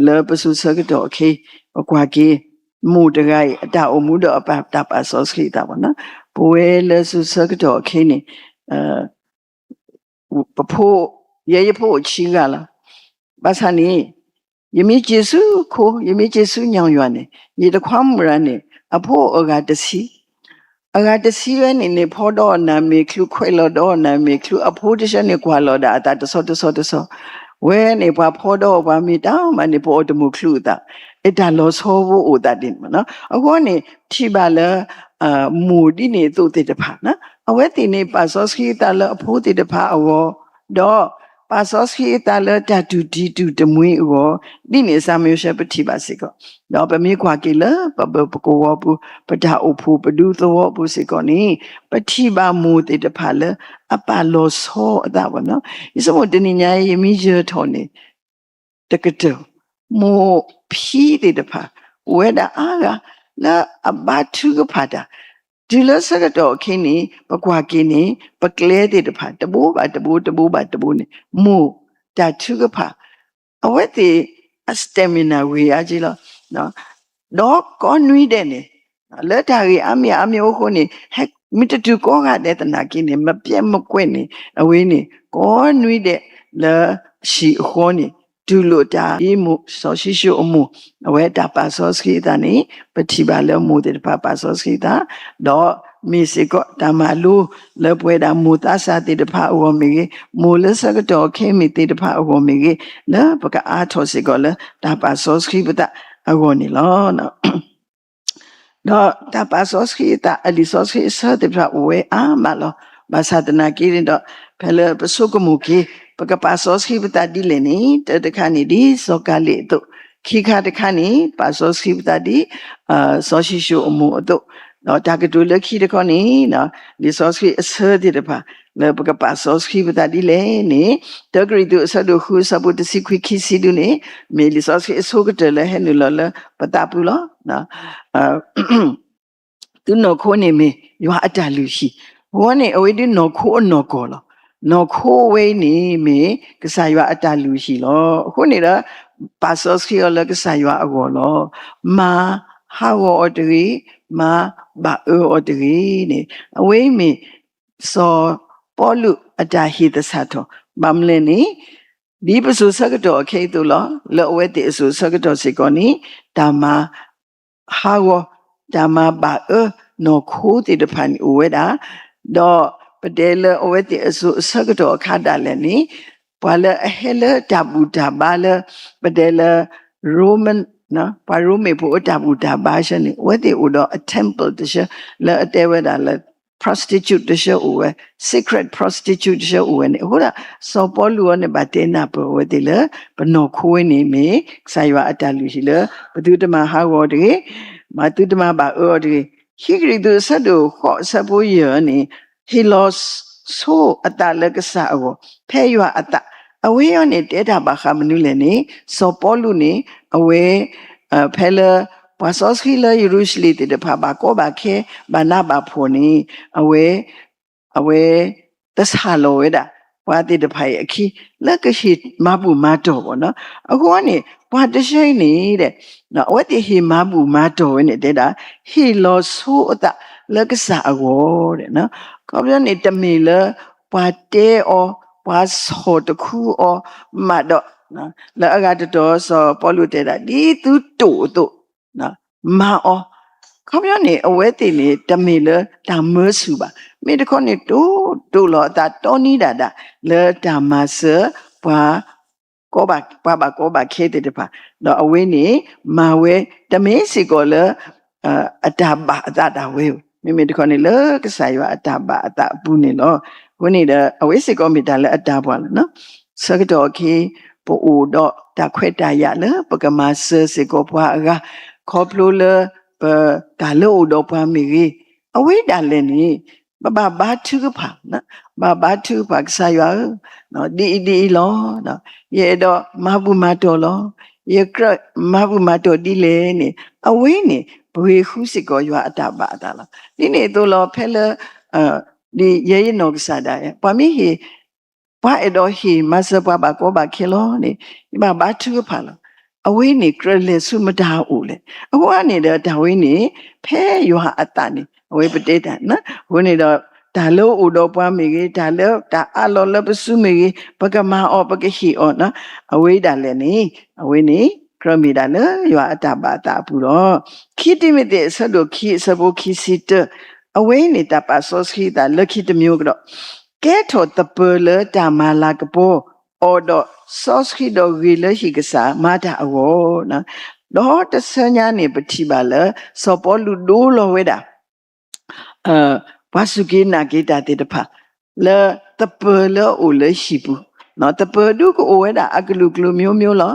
လၢပစိၤဆၢကတီၢ်အခဲအံၤ ပကွၢ်က့ၤ မိၢ်တဂၤအံၤ အတၢ်အိၣ်မူဒီးအတၢ်ပာ်စီဆှံအသးဘၣ်နီၤ. ပဝဲလၢစိၤဆၢကတီၢ်အခဲအံၤန့ၣ် ပဖိ, ယဲယဖိအိၣ်ဆံဂၤလီၤ. ဘၣ်ဆၣ်န့ၣ် ယမ့ၢ်စံးဆူခိၣ်, ယမ့ၢ်စံးဆူညၣ်ယွၤန့ၣ် ယတခွါမုၣ်ရၤန့ၣ် အဖိအိၣ်အဂၤတဆံ, အဂၤတဆံဝဲန့ၣ်န့ၣ် ဖီဒီးအီၤနၤမ့ၢ်ချုး ခွဲးလီၤဒီးအီၤနၤမ့ၢ်ချုး အဖိတဆၢန့ၣ် ကွၢ်လီၤဒၣ်အသးတဆီတဆီတဆီ, ဝဲန့ၣ် ပှၤဖီဒီးအီၤ ပှၤမ့ၢ်တၢ်မၤန့ၣ် ပအီၣ်တမုာ်ချုးအသး, အတၢ်လီၤဆီဖိအိၣ်သးဒ်န့ၣ်မနီၤ. အဃိန့ၣ် ထံၣ်ဘၣ်လၢ မိၢ်ဒ်န့ၣ်အသိးသ့ၣ်တဖၣ်, အဝဲသ့ၣ်န့ၣ် ပာ်စီဆှံအသးလၢအဖိသ့ၣ်တဖၣ်အဂီၢ်, ဒီးပာ်စီဆှံအသးလၢတၢ်တူၢ်တံၢ်တူၢ်တမှံအဂီၢ်, ဒ်န့ၣ်အစၢ်မ့ၢ်ဆၢပထံၣ်ဘၣ်စ့ၢ်ကီး, ဒီးပမ့ၢ်ကွၢ်က့ၤလၢပဘၢၣ်ပကဝီၤပူၤ ပတၢ်အိၣ်ဖှိၣ်ပဒူသဝီပူၤစ့ၢ်ကီးန့ၣ် ပထံၣ်ဘၣ်မိၢ်သ့ၣ်တဖၣ်လၢအပာ်လီၤဆီအသးဘၣ်နီၤ. ယဆိကမိၣ်တနံၤညါအံၤ ယမ့ၢ်ယၢၤထီၣ်န့ၣ် တကတၢၢ်, မိၢ်ဖံသ့ၣ်တဖၣ် အိၣ်ဝဲဒၣ်အါဂၤ လၢအဘါထုကဖၣ်တၢ်, တုၤလၢဆၢကတီၢ်အခဲအံၤန့ၣ် ပကွၢ်က့ၤန့ၣ် ပကျဲသ့ၣ်တဖၣ် တဘိဘၣ်တဘိ တဘိဘၣ်တဘိန့ၣ် မိၢ်တၢ်ထုကဖၣ် အဝဲသ့ၣ်အ stamina ဂ့ၤအါက့လီၤ. ဒီးကိးနွံဒဲးန့ၣ် လၢတၢ်ဂ့ၢ်အါမံၤအါမံၤအိၣ်ဃိန့ၣ် မ့ၢ်တတုၤကိးဂၤဒဲးသနာ်က့န့ၣ် မပျဲမကွဲန့ၣ် အဝဲန့ၣ် ကိးနွံဒဲးလၢအဟံၣ်အဃီန့ၣ် တူၢ်လိာ်တၢ်ဒ်မိၢ်စီၤၡံၣ်ၡိၣ်အမိၢ် အဝဲတၢ်ပာ်စီဆှံအသးန့ၣ် ပထံၣ်ဘၣ်လၢမိၢ်သ့ၣ်တဖၣ်ပာ်စီဆှံအသး, ဒီးမ့ၢ်စ့ၢ်ကီးတၢ်မၤလိလၢပဝဲဒၣ်မိၢ်သးစၢ်သ့ၣ်တဖၣ်အဂီၢ်မ့ၢ်ဂ့ၤ, မိၢ်လၢဆၢကတီၢ်အခဲအံၤမ့ၢ်သ့ၣ်တဖၣ်အဂီၢ်မ့ၢ်ဂ့ၤ, လၢပကအါထီၣ်စ့ၢ်ကီးလၢတၢ်ပာ်စီဆှံပသးအဂီၢ်န့ၣ်လီၤ. ဒီးတၢ်ပာ်စီဆှံအသး အလံာ်စီဆှံအဆၢသ့ၣ်တဖၣ်အိၣ်ဝဲအါမးလီၤ. ဘၣ်ဆၣ်သနာ်က့န့ၣ်ဒီး ဖဲလၢပဆိကမိၣ်က့ၤ ပကပာ်စီဆှံပသးဒ်လဲၣ်န့ၣ် တၢတခါန့ၣ် ဒ်စီၤကၤလံးအသိး, ခံခါတခါန့ၣ် ပာ်စီဆှံပသးဒ် စီၤၡံၣ်ၡိၣ်အမိၢ်အသိး, ဒီးတၢ်ကတိၤလၢခံတခီန့ၣ် လံာ်စီဆှံအဆၢသ့ၣ်တဖၣ် လၢပကပာ်စီဆှံပသးဒ်လဲၣ်န့ၣ် တၢကရံၣ်သူးအဆၢဒိၣ်ဃုအဆၢဖိတဆံခွံခံဆံဒုန့ၣ် မ့ၢ်လံာ်စီဆှံအဆိကတၢၢ်လၢဟဲနုာ်လီၤလၢပသးပူၤလီၤ. သုနီၢ်ခိန့ၣ်မ့ၢ်ယွၤအတၢ်လုၢ်ဟံၣ်, အဃိန့ၣ် အဝဲဒုးနီၢ်ခိအနီၢ်ကီၢ်လီၤ. နီၢ်ခိဝဲအံၤန့ၣ်မ့ၢ်ကစၢ်ယွၤအတၢ်လုၢ်ဟံၣ်လီၤ. အဃိန့ၣ်ဒီး ပာ်စီဆှံအီၤလၢကစၢ်ယွၤအဂီၢ်လီၤ. မၤဟးဂီၤအီၤတဂ့ၤ, မၤဘၣ်အၢအီၤတဂ့ၤန့ၣ် အဝဲအံၤမ့ၢ် စီၤပီလူးအတၢ်ဟ့ၣ်သဆၣ်ထီၣ်, ဘၣ်မနုၤလဲၣ်န့ၣ် ဒ်ပစိၤဆၢကတီၢ်အခဲအံၤအသိးလီၤ. လၢအဝဲသ့ၣ်အစိၤဆၢကတီၢ်စ့ၢ်ကီးန့ၣ် တၢ်မၤဟးဂီၤ, တၢ်မၤဘၣ်အၢနီၢ်ခိသ့ၣ်တဖၣ်န့ၣ်အိၣ်ဝဲဒၣ်, ဒီးပတဲလၢအဝဲသ့ၣ်အစိၤအဆၢကတီၢ်အခါဒၣ်လဲာ်န့ၣ် ပှၤလၢအဟဲလၢတၢ်ဘူၣ်တၢ်ဘါလၢ ပတဲလၢ Roman ပှၤရိမ့ၤဖိအတၢ်ဘူၣ်တၢ်ဘါဆၢန့ၣ် အဝဲသ့ၣ်အိၣ်ဒီးအ temple တဆၢ လၢအတဲဝဲဒၣ်လၢ prostitute တဆၢအိၣ်ဝဲ, secret prostitute တဆၢအိၣ်ဝဲန့ၣ် အဃိဒီး စီၤပီလူးအံၤန့ၣ် ဘၣ်တဲနၢ်ပၢၢ်အဝဲသ့ၣ်လၢ ပနီၢ်ခိဝဲန့ၣ်မ့ၢ် ကစၢ်ယွၤအတၢ်လုၢ်ဟံၣ်လၢ ပသုတမၤဟးဂီၤတဂ့ၤ, မၤသုတမၤဘၣ်အၢအီၤတဂ့ၤ. ခံကရံၣ်သူးအဆၢဒိၣ်ဃိးအဆၢဖိယဲၢ်န့ၣ် ဟ့ၣ်လီၤဆိအသးလၢကစၢ်အဂီၢ် ဖဲယွၤအသး, အဝဲအံၤန့ၣ် တဲတၢ်ဘၣ်ဃးမနုၤလဲၣ်န့ၣ် စီၤပီလူးန့ၣ် အဝဲ ဖဲလၢ ပှၤစီဆှံလၢယရူၤၡလ့ၣ်သ့ၣ်တဖၣ် ဘၣ်ကီဘၣ်ခဲ ဘၣ်နးဘၣ်ဖှီၣ်န့ၣ် အဝဲ အဝဲ သဆၣ်လီၤဝဲဒၣ် ပှၤသ့ၣ်တဖၣ်အံၤအခံ လၢကဟ့ၣ်မၤဘူၣ်မၤတီၢ်ဘၣ်နီၤ. အဃိန့ၣ် ပှၤတဆၢအံၤန့ၣ်ဒီး အဝဲသ့ၣ်ဟ့ၣ်မၤဘူၣ်မၤတီၢ်ဝဲန့ၣ်တဲဒၣ် ဟ့ၣ်လီၤဆိအသးလၢကစၢ်အဂီၢ်ဒီး ခီပညီန့ၣ် တမ့ၢ်လၢ ပှၤတဲအီၤ ပှၤဆီၣ်တခူအီၤမးဒီး လၢအဂၤတတီၤစီၤပီလူးတဲဒၣ် ဒ်သုတိာ်အသိး မၤအီၤ, ခီပညီန့ၣ် အဝဲသ့ၣ်န့ၣ် တမ့ၢ်လၢတၢ်မၢဆူၣ်ဘၣ်. မ့ၢ်တခီန့ၣ် တိတိာ်လီၤအသးတီနံၤဒၣ်ဒၣ် လၢတၢ်မၤစၢၤပှၤ ပှၤဘၣ်ကီဘၣ်ခဲသ့ၣ်တဖၣ်, ဒီးအဝဲန့ၣ် မၤဝဲတမ့ၢ်စ့ၢ်ကီးလၢ အတၢ်ဘၣ်အသးဒၣ်ဝဲဧိၤ, မ့မ့ၢ်တခီန့ၣ် လၢကစၢ်ယွၤအတၢ်ဘၣ်အသးအပူၤန့ၣ်လီၤ. အဃိန့ၣ်ဒီး အဝဲစ့ၢ်ကီးမ့ၢ်တၢ်လၢအတၢ်ပှၢ်လီၤ. ဆၢကတီၢ်အခံ ပအိၣ်ဒီးတၢ်ခွဲးတၢ်ယာ်လၢ ပကမၤစၢၤစ့ၢ်ကီးပှၤအဂၤ ခီဖျိလၢ ပတၢ်လၢအိၣ်ဒီးပှၤမ့ၢ်ဂ့ၤ, အဝဲဒၣ်လဲာ်န့ၣ် ပဘၣ်ဘါထုကဖၣ်, ဘၣ်ဘါထုကဖၣ်ကစၢ်ယွၤဧၢ, ဒ်အံၤဒ်အံၤလီၤ, ယအဲၣ်ဒိးမၤဘူၣ်မၤတီၢ်လီၤ, ယကြၢးမၤဘူၣ်မၤတီၢ်ဒ်လဲၣ်န့ၣ် အဝဲန့ၣ် ပဂ့ၤဃုစ့ၢ်ကီးယွၤအတၢ်ဘၣ်အသးလီၤ. ဒ်န့ၣ်အသိးလီၤ ဖဲလၢ ဒ်ယဲယနီၢ်ကစၢ်ဒၣ် ပှၤမ့ၢ်ဟ့ၣ် ပှၤအဲၣ်ဒိးဟ့ၣ်မၤစၢၤပှၤဘၣ်ကီဘၣ်ခဲလီၤန့ၣ် ယဘၣ်ဘါထုကဖၣ်လီၤ. အဝဲန့ၣ်ကြၢးလဲၤဆူမတၤအအိၣ်လဲၣ်. အဃိန့ၣ်ဒီးတၢ်ဝဲန့ၣ် ဖဲယွၤအသးန့ၣ် အဝဲပတဲတၢ်, အဃိန့ၣ်ဒီး တၢ်လၢအိၣ်ဒီးပှၤမ့ၢ်ဂ့ၤ, တၢ်လၢတၢ်အးလီၤလၢပစုမ့ၢ်ဂ့ၤ, ပကမၤအီၤ ပကဟ့ၣ်အီၤ, အဝဲဒၣ်လဲာ်န့ၣ် အဝဲန့ၣ် ကြၢးမ့ၢ်ဒၣ်လၢယွၤအတၢ်ဘၣ်အသးအပူၤလီၤ. ခံတံၤမသ့း အဆၢဒိၣ်ခံ အဆၢဖိခံဆံတၢ, အဝဲန့ၣ်တၢ်ပာ်စီဆှံအသးလၢခံတမံၤကဒီး ကဲထီၣ်သပၢၤလၢတၢ်မၤလၤကပီၤအီၤဒီး စီဆှံဒီးဂ့ၤလၢဟံၣ်ကစၢ်မၤတၢ်အဂီၢ်, ဒီးတဆၢညါန့ၣ် ပထံၣ်ဘၣ်လၢ စီၤပီလူးဒိလီၤဝဲဒၣ် ပှၤစူၢ်က့ၤနာ်က့ၤတၢ်သ့ၣ်တဖၣ် လၢသပၢၤလၢအအိၣ်လၢဟံၣ်ပူၤ, သပၢၤဒုကအိၣ်ဝဲဒၣ်အကလုာ်ကလုာ်မျိုးမျိုးလီ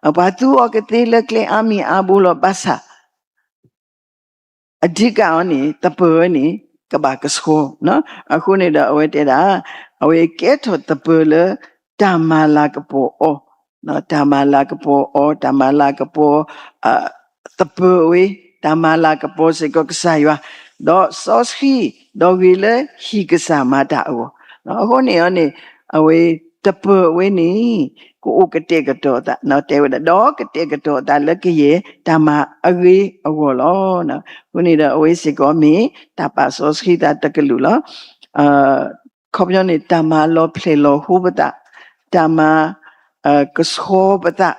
ၤ. ပှၤသူအီၤကသ့လၢကျဲအါမံၤအါဘိလီၤ. ဘၣ်ဆၣ် အဓိကအီၤန့ၣ် သပၢၤဝဲန့ၣ် ကဘၣ်ကဆှီ, အဃိန့ၣ်ဒီးအဝဲတဲဒၣ် အဝဲကဲထီၣ်သပၢၤလၢ တၢ်မၤလၤကပီၤအီၤ, တၢ်မၤလၤကပီၤအီၤ, တၢ်မၤလၤကပီၤ သပၢၤဝဲ, တၢ်မၤလၤကပီၤစ့ၢ်ကီးကစၢ်ယွၤ, ဒီးစီဆှံ, ဒီးဂ့ၤလၢဟံၣ်ကစၢ်မၤတၢ်အဂီၢ်, အဃိန့ၣ်အီၤန့ၣ် အဝဲသပၢၤဝဲန့ၣ် ကအိၣ်ကတဲာ်ကတီၤအသး တဲဝဲဒၣ် ဒီးကတဲာ်ကတီၤအသးလၢကယဲၢ်တၢ်မၤအဂ့ၤအဂီၢ်လီၤ. အဃိန့ၣ်ဒီးအဝဲစ့ၢ်ကီးမ့ၢ်တၢ်ပာ်စီဆှံသးတကလုာ်လီၤ. ခီပညီန့ၣ် တၢ်မၤလီၤဖျဲၣ်လီၤဟိပသး, တၢ်မၤ ကဆှီပသး,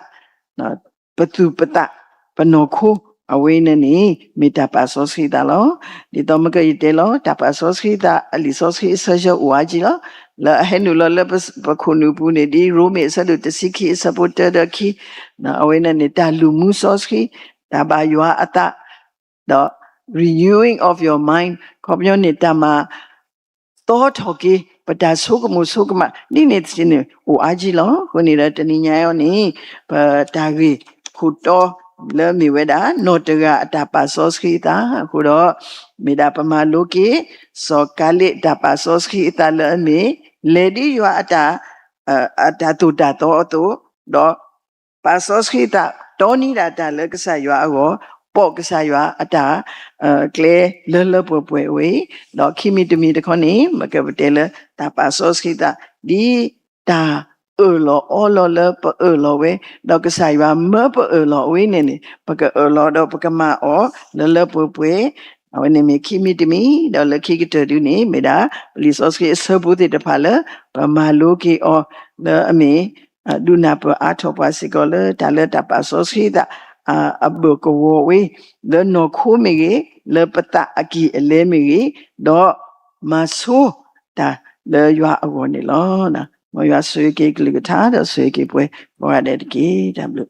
ပသူၣ်ပသး, ပနီၢ်ခိ, အဝဲန့ၣ်န့ၣ် မ့ၢ်တၢ်ပာ်စီဆှံသးလီၤ. ဒ်သိးမ့ၢ်ကယတဲလီၤ တၢ်ပာ်စီဆှံသး အလံာ်စီဆှံအဆၢယဲၢ်အိၣ်အါကံလီၤ. လၢအဟဲနုာ်လီၤလၢပခိၣ်နူာ်ပူၤန့ၣ် ဒ်ရိမ့ၤအဆၢဒိၣ်တဆံခံအဆၢဖိတၢဒီးခံ, အဝဲန့ၣ်န့ၣ် တၢ်လူၤမူစီဆှံ, တၢ်ဘၣ်ယွၤအသး, ဒီး renewing of your mind ခီပညီန့ၣ် တၢ်မၤ သီထီၣ်က့ၤ ပတၢ်ဆိကမိၣ်ဆိကမး ဒ်န့ၣ်တက့ၢ်န့ၣ် အိၣ်အါကံလီၤ. အဃိန့ၣ်ဒီးတနံၤညါအံၤန့ၣ် ပတၢ်ဂ့ၢ်ခိၣ်တီလၢအမ့ၢ်ဝဲဒၣ် နီၢ်တဂၤအတၢ်ပာ်စီဆှံအသးအဃိဒီး မ့ၢ်ဒၣ်ပမၤလိက့ၤ စီၤကၤလ့းတၢ်ပာ်စီဆှံအသးလၢအမ့ၢ် လဲၤဒ်ယွၤအတၢ် အတၢ်သိၣ်တၢ်သီအသိး, ဒီး ပာ်စီဆှံအသး တီနံၤဒၣ်တၢ်လၢကစၢ်ယွၤအဂီၢ်, ပိာ်ကစၢ်ယွၤအတၢ် ကျဲလၢလၢပှဲၤပှဲၤဝဲအံၤ, ဒီးခံမံၤတမံၤတခီန့ၣ် မ့ၢ်ကပတဲလၢတၢ်ပာ်စီဆှံအသး ဒ်တၢ်အၢၣ်လီၤအီလီၤလၢပအၢၣ်လီၤဝဲ, ဒီးကစၢ်ယွၤမၢပအၢၣ်လီၤဝဲန့ၣ်န့ၣ် ပကအၢၣ်လီၤဒီးပကမၤအီၤလၢလၢပှဲၤပှဲၤ, အဝဲန့ၣ်မ့ၢ်ခံမံၤတမံၤ, ဒီးလၢခံကတၢၢ်ဒုန့ၣ် မ့ၢ်ဒၣ် လံာ်စီဆှံအဆၢဖိသ့ၣ်တဖၣ်လၢ ပမၤလိက့ၤအီၤ လၢအမ့ၢ် ဒုးနၢ်ပၢၢ်အါထီၣ်ပှၤစ့ၢ်ကီးလၢတၢ်လၢတၢ်ပာ်စီဆှံသး အဘၢၣ်ကဝီၤဝဲ လၢနီၢ်ခိမ့ၢ်ဂ့ၤ, လၢပသးအကံၢ်အလဲမ့ၢ်ဂ့ၤ, ဒီးမၤဆိတၢ်လၢယွၤအဂီၢ်န့ၣ်လီၤ. မ်ယွၤဆိၣ်ဂ့ၤက့ၤကလုၢ်ကထါ ဒီးဆိၣ်ဂ့ၤက့ၤပှၤကိးဂၤဒဲးတက့ၢ်. တၢ်ဘျုး